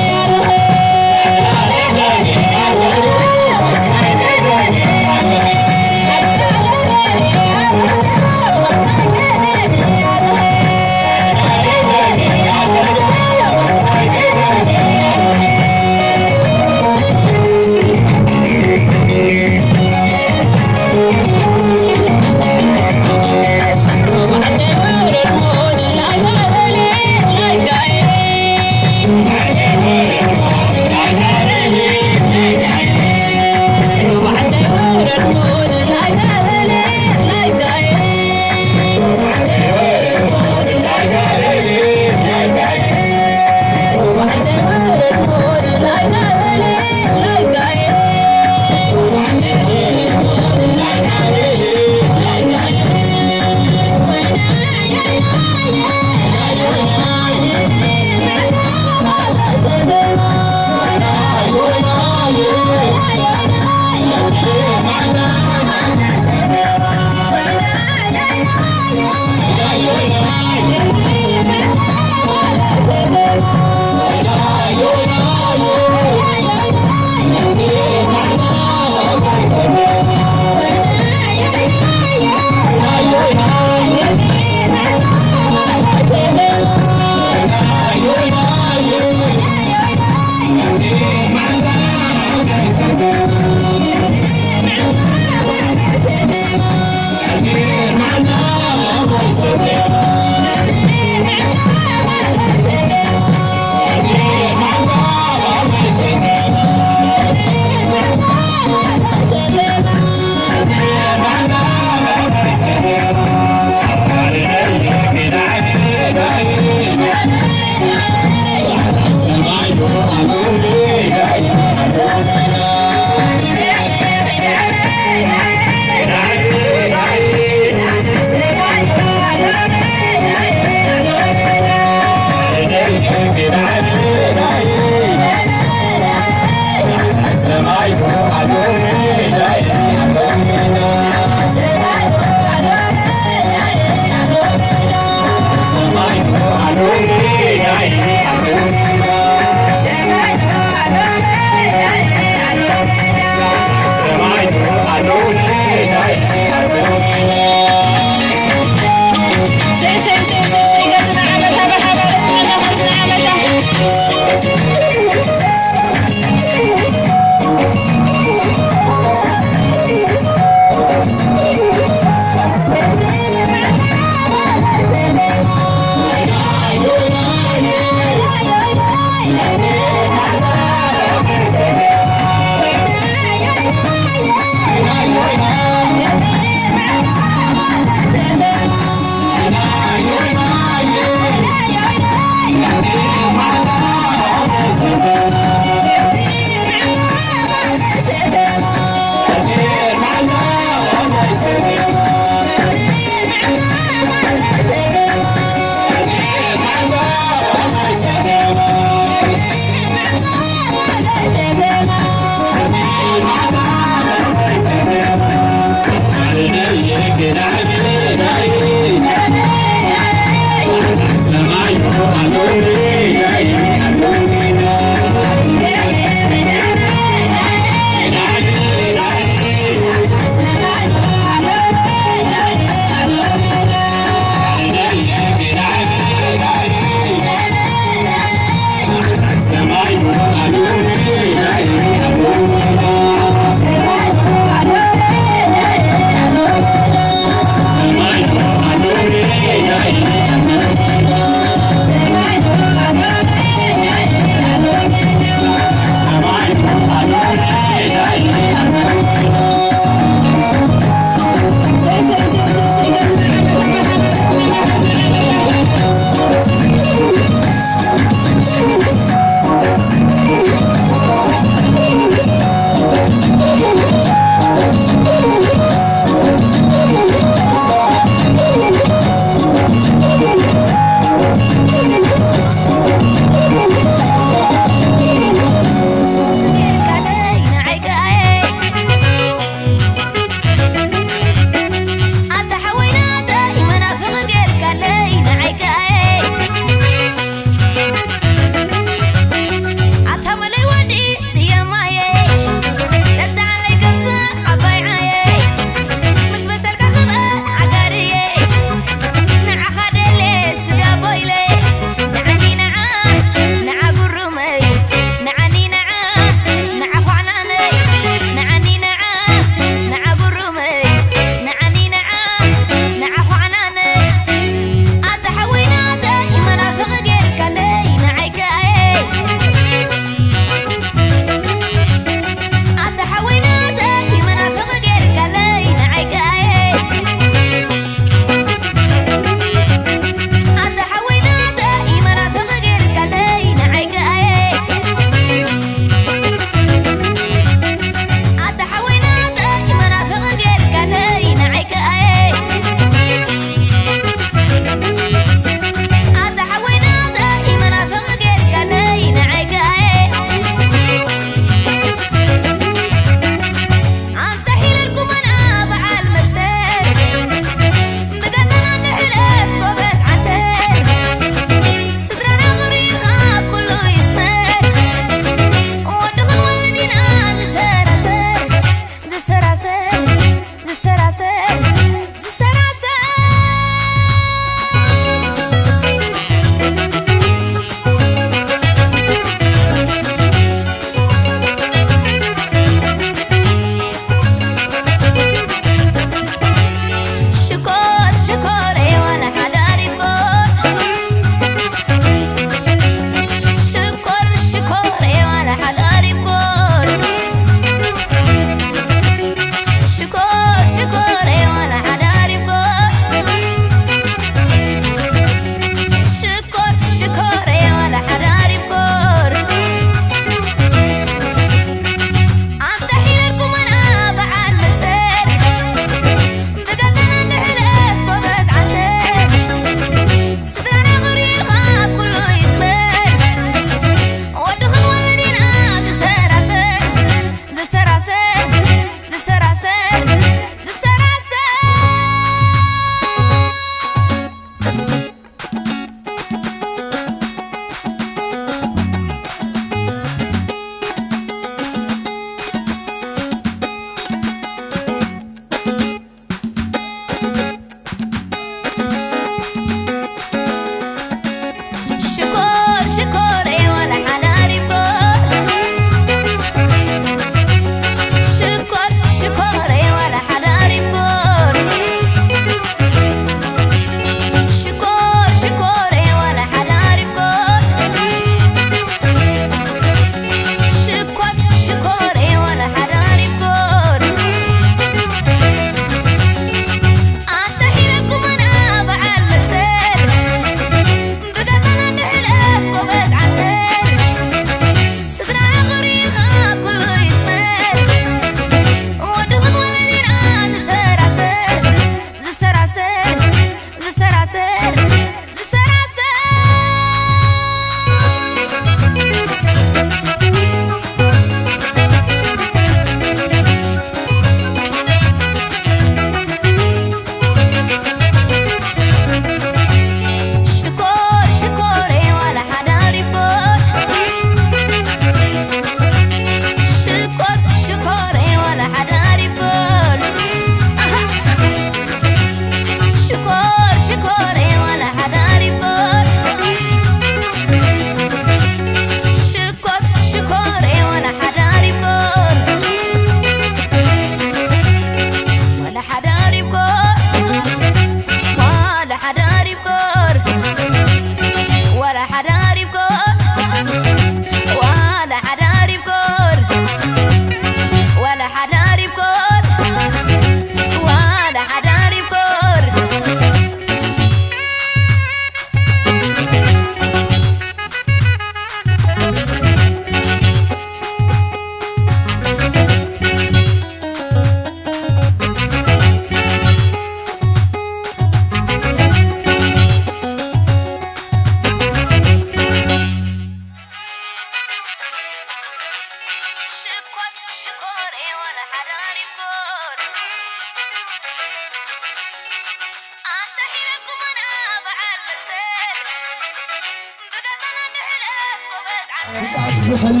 ዝኽእል፣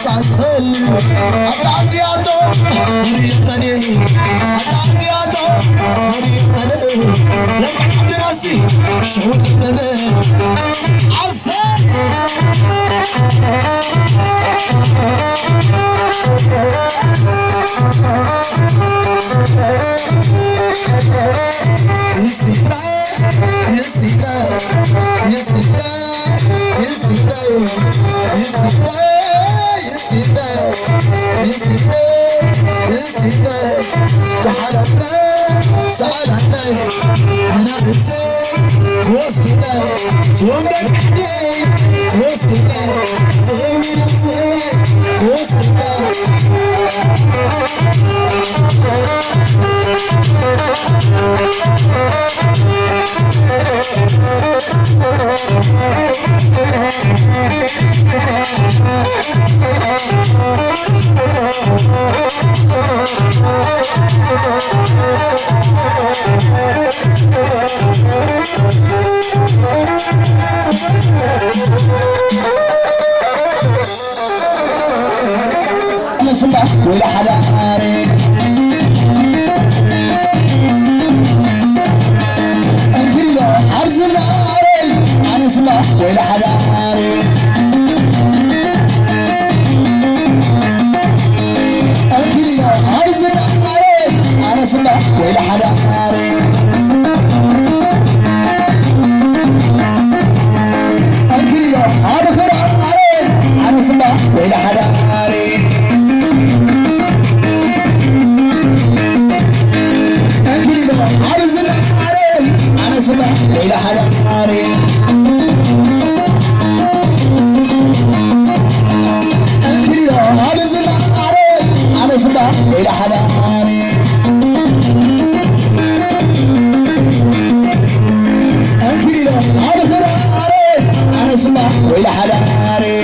ዝኽእል፣ ኣብታ እዚኣቶ፣ ንሪኦ መን እዩ? ኣብታ እዚኣቶ፣ ንሪኦ መን እዩ? ለካ ዓድናሲ፣ ሽውጥ መን? ኣሰይ! ኣነስ እምባ ወይላ ሓዳረይ፣ እንክሪሎ ኣብዚ ናረይ። ኣነስ እምባ ወይላ ሓዳረይ፣ እንክሪሎ ኣብዚ ናረይ። ኣነስ እምባ ወይላ ሓዳረይ፣ እንክሪሎ ኣብ ኽራር ኣነስ እምባ ወይላ ሓዳረይ፣ እንክሪሎ ኣብ ዝናረይ። ኣነስ እምባ ወይላ ሓዳረይ፣ እንክሪሎ ኣብ ዝናረይ። ኣነስ እምባ ወይላ ሓዳረይ፣ እንክሪሎ ኣብ ኽራረይ። ኣነስ እምባ ወይላ ሓዳረይ፣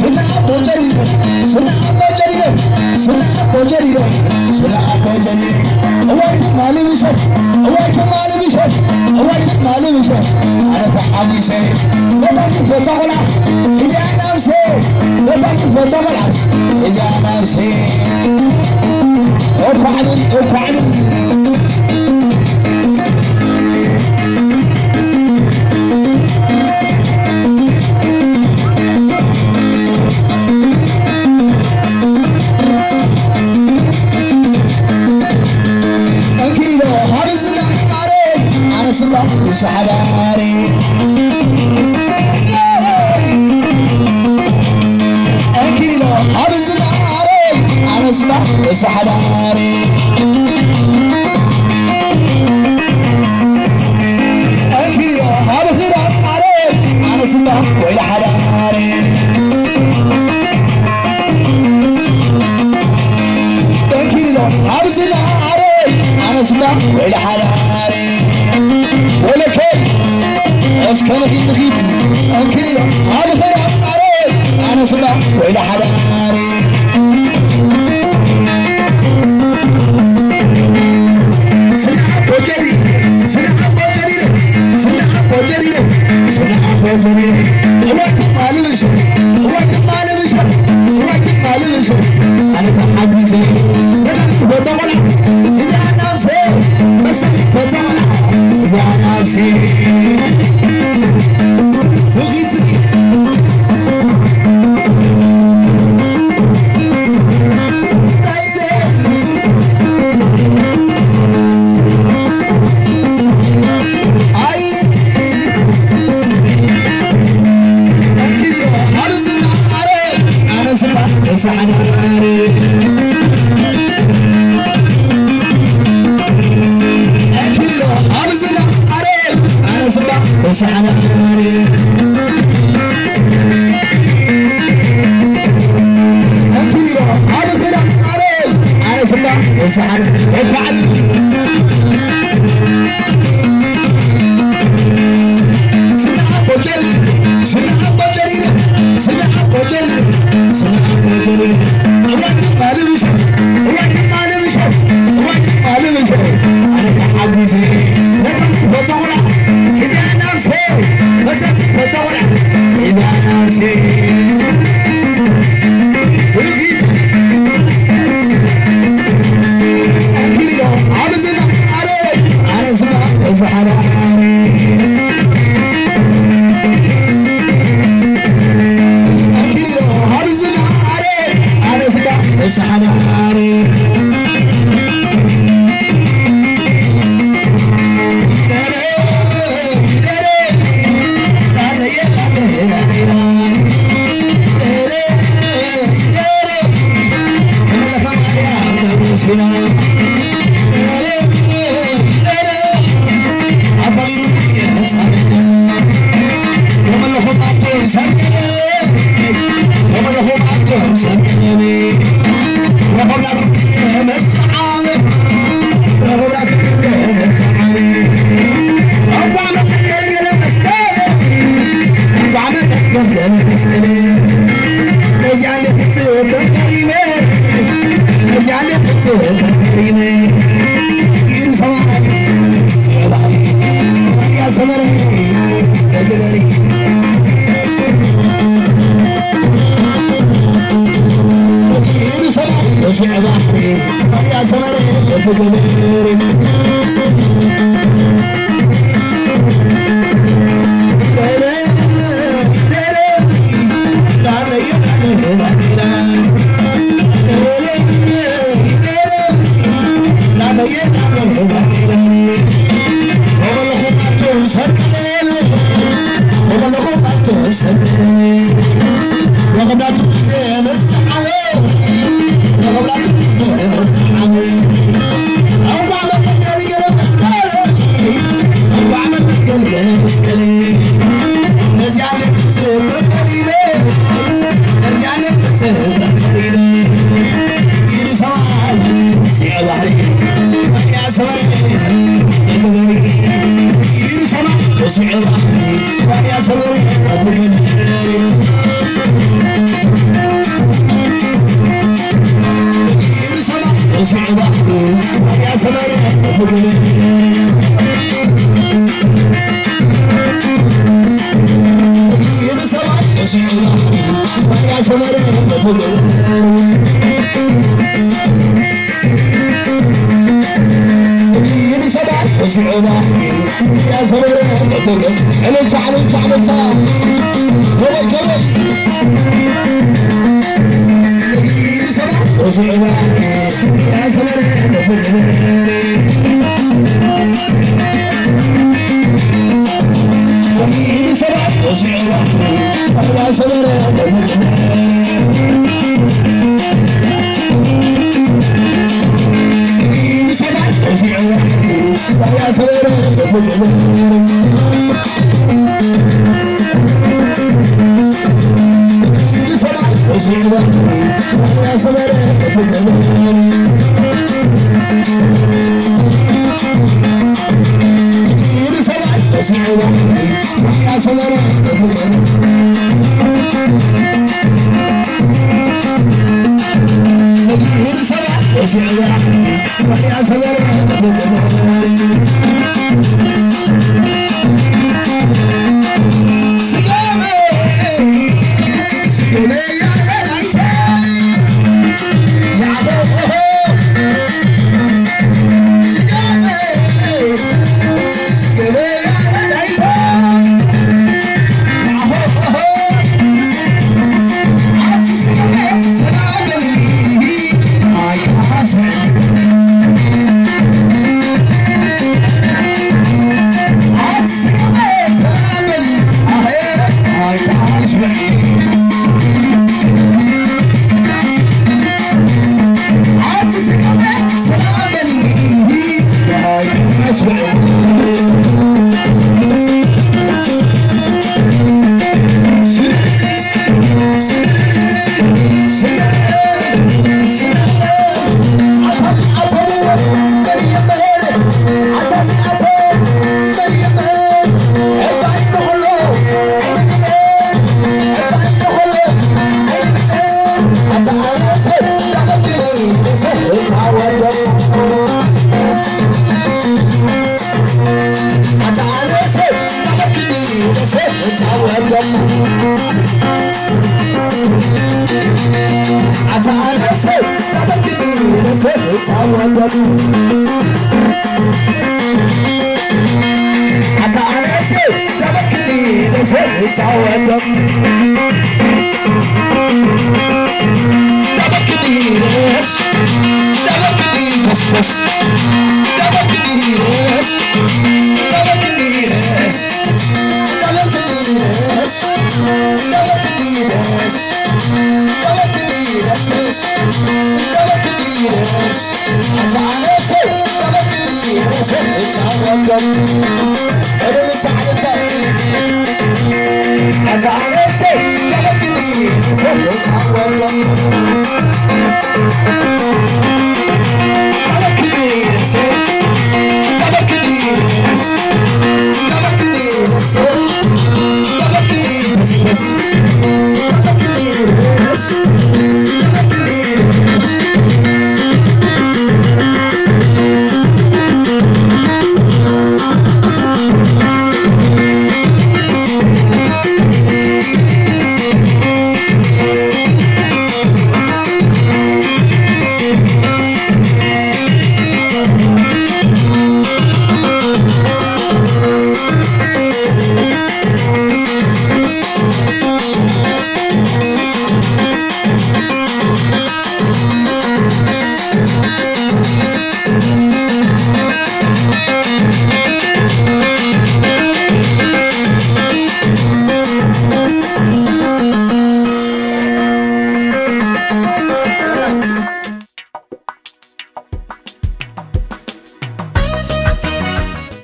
ስና ኣቦ ጀሪረ፣ ስና ኣቦ ጀሪረ፣ ስና ኣቦ ጀሪረ፣ ስና ኣቦ ጀሪረ። እዋይ ትማሊ ምሸት፣ እዋይ ትማሊ ምሸት፣ እዋይ ትማሊ ምሸት። ኣነ ተሓጒሰ ነታ ዝፈቶ ቆልዓ እዚኣ ናብሰ፣ ነታ ዝፈቶ ቆልዓስ እዚኣ ናብሰ። እኳዕልን እኳዕልን እንክሪሎ ሃብዝና ማረይ ኣነስ እምባ ንሱ ሓዳረይ። እንክሪሎ ሃብዝና ማረይ ኣነስ እምባ ንሱ ሓዳረይ። እንክሪሎ ሃብዝና ማረይ ኣነስ እምባ ወይላ ሓዳረይ። እንክሪሎ ሃብዝና ማረይ ኣነስ እምባ ወይላ ሓዳረይ። ወለከይ እስከ ንኺድ ንኺድ። እንክሪሎ ኣብ ኸራር ኣነስ እምባ ወይላ ሓዳረይ። ስነ ኣቦ ጀሪረ፣ ስነ ኣቦ ጀሪረ፣ ስነ ኣቦ ጀሪረ፣ ስነ ኣቦ ጀሪረ። እዋይ ትማሊ ምሸት፣ እዋይ ትማሊ ምሸት፣ እዋይ ትማሊ ምሸት። ኣነ ተሓጒሰ በታ ዝፈቶ ቆልዓ እዚኣ ናብሰ፣ መሰል ዝፈቶ ቆልዓ እዚኣ ናብሰ። ትኺ ትኺ ኣነ ስባ ወሰሓነ ኣነ እንክሊሎ ኣብ ኽዳ ኣረ ኣነ ስባ ወሰሓነ ወኳዓል ስና ኣቦ ጀሪ ስና ኣቦ ጀሪ ስና ኣቦ ጀሪ ስና ኣቦ ጀሪ እዋይ ትማሊ ምሸት እዋይ ትማሊ ምሸት እዋይ ትማሊ ምሸት ኣነ ተሓጒሰ ነታ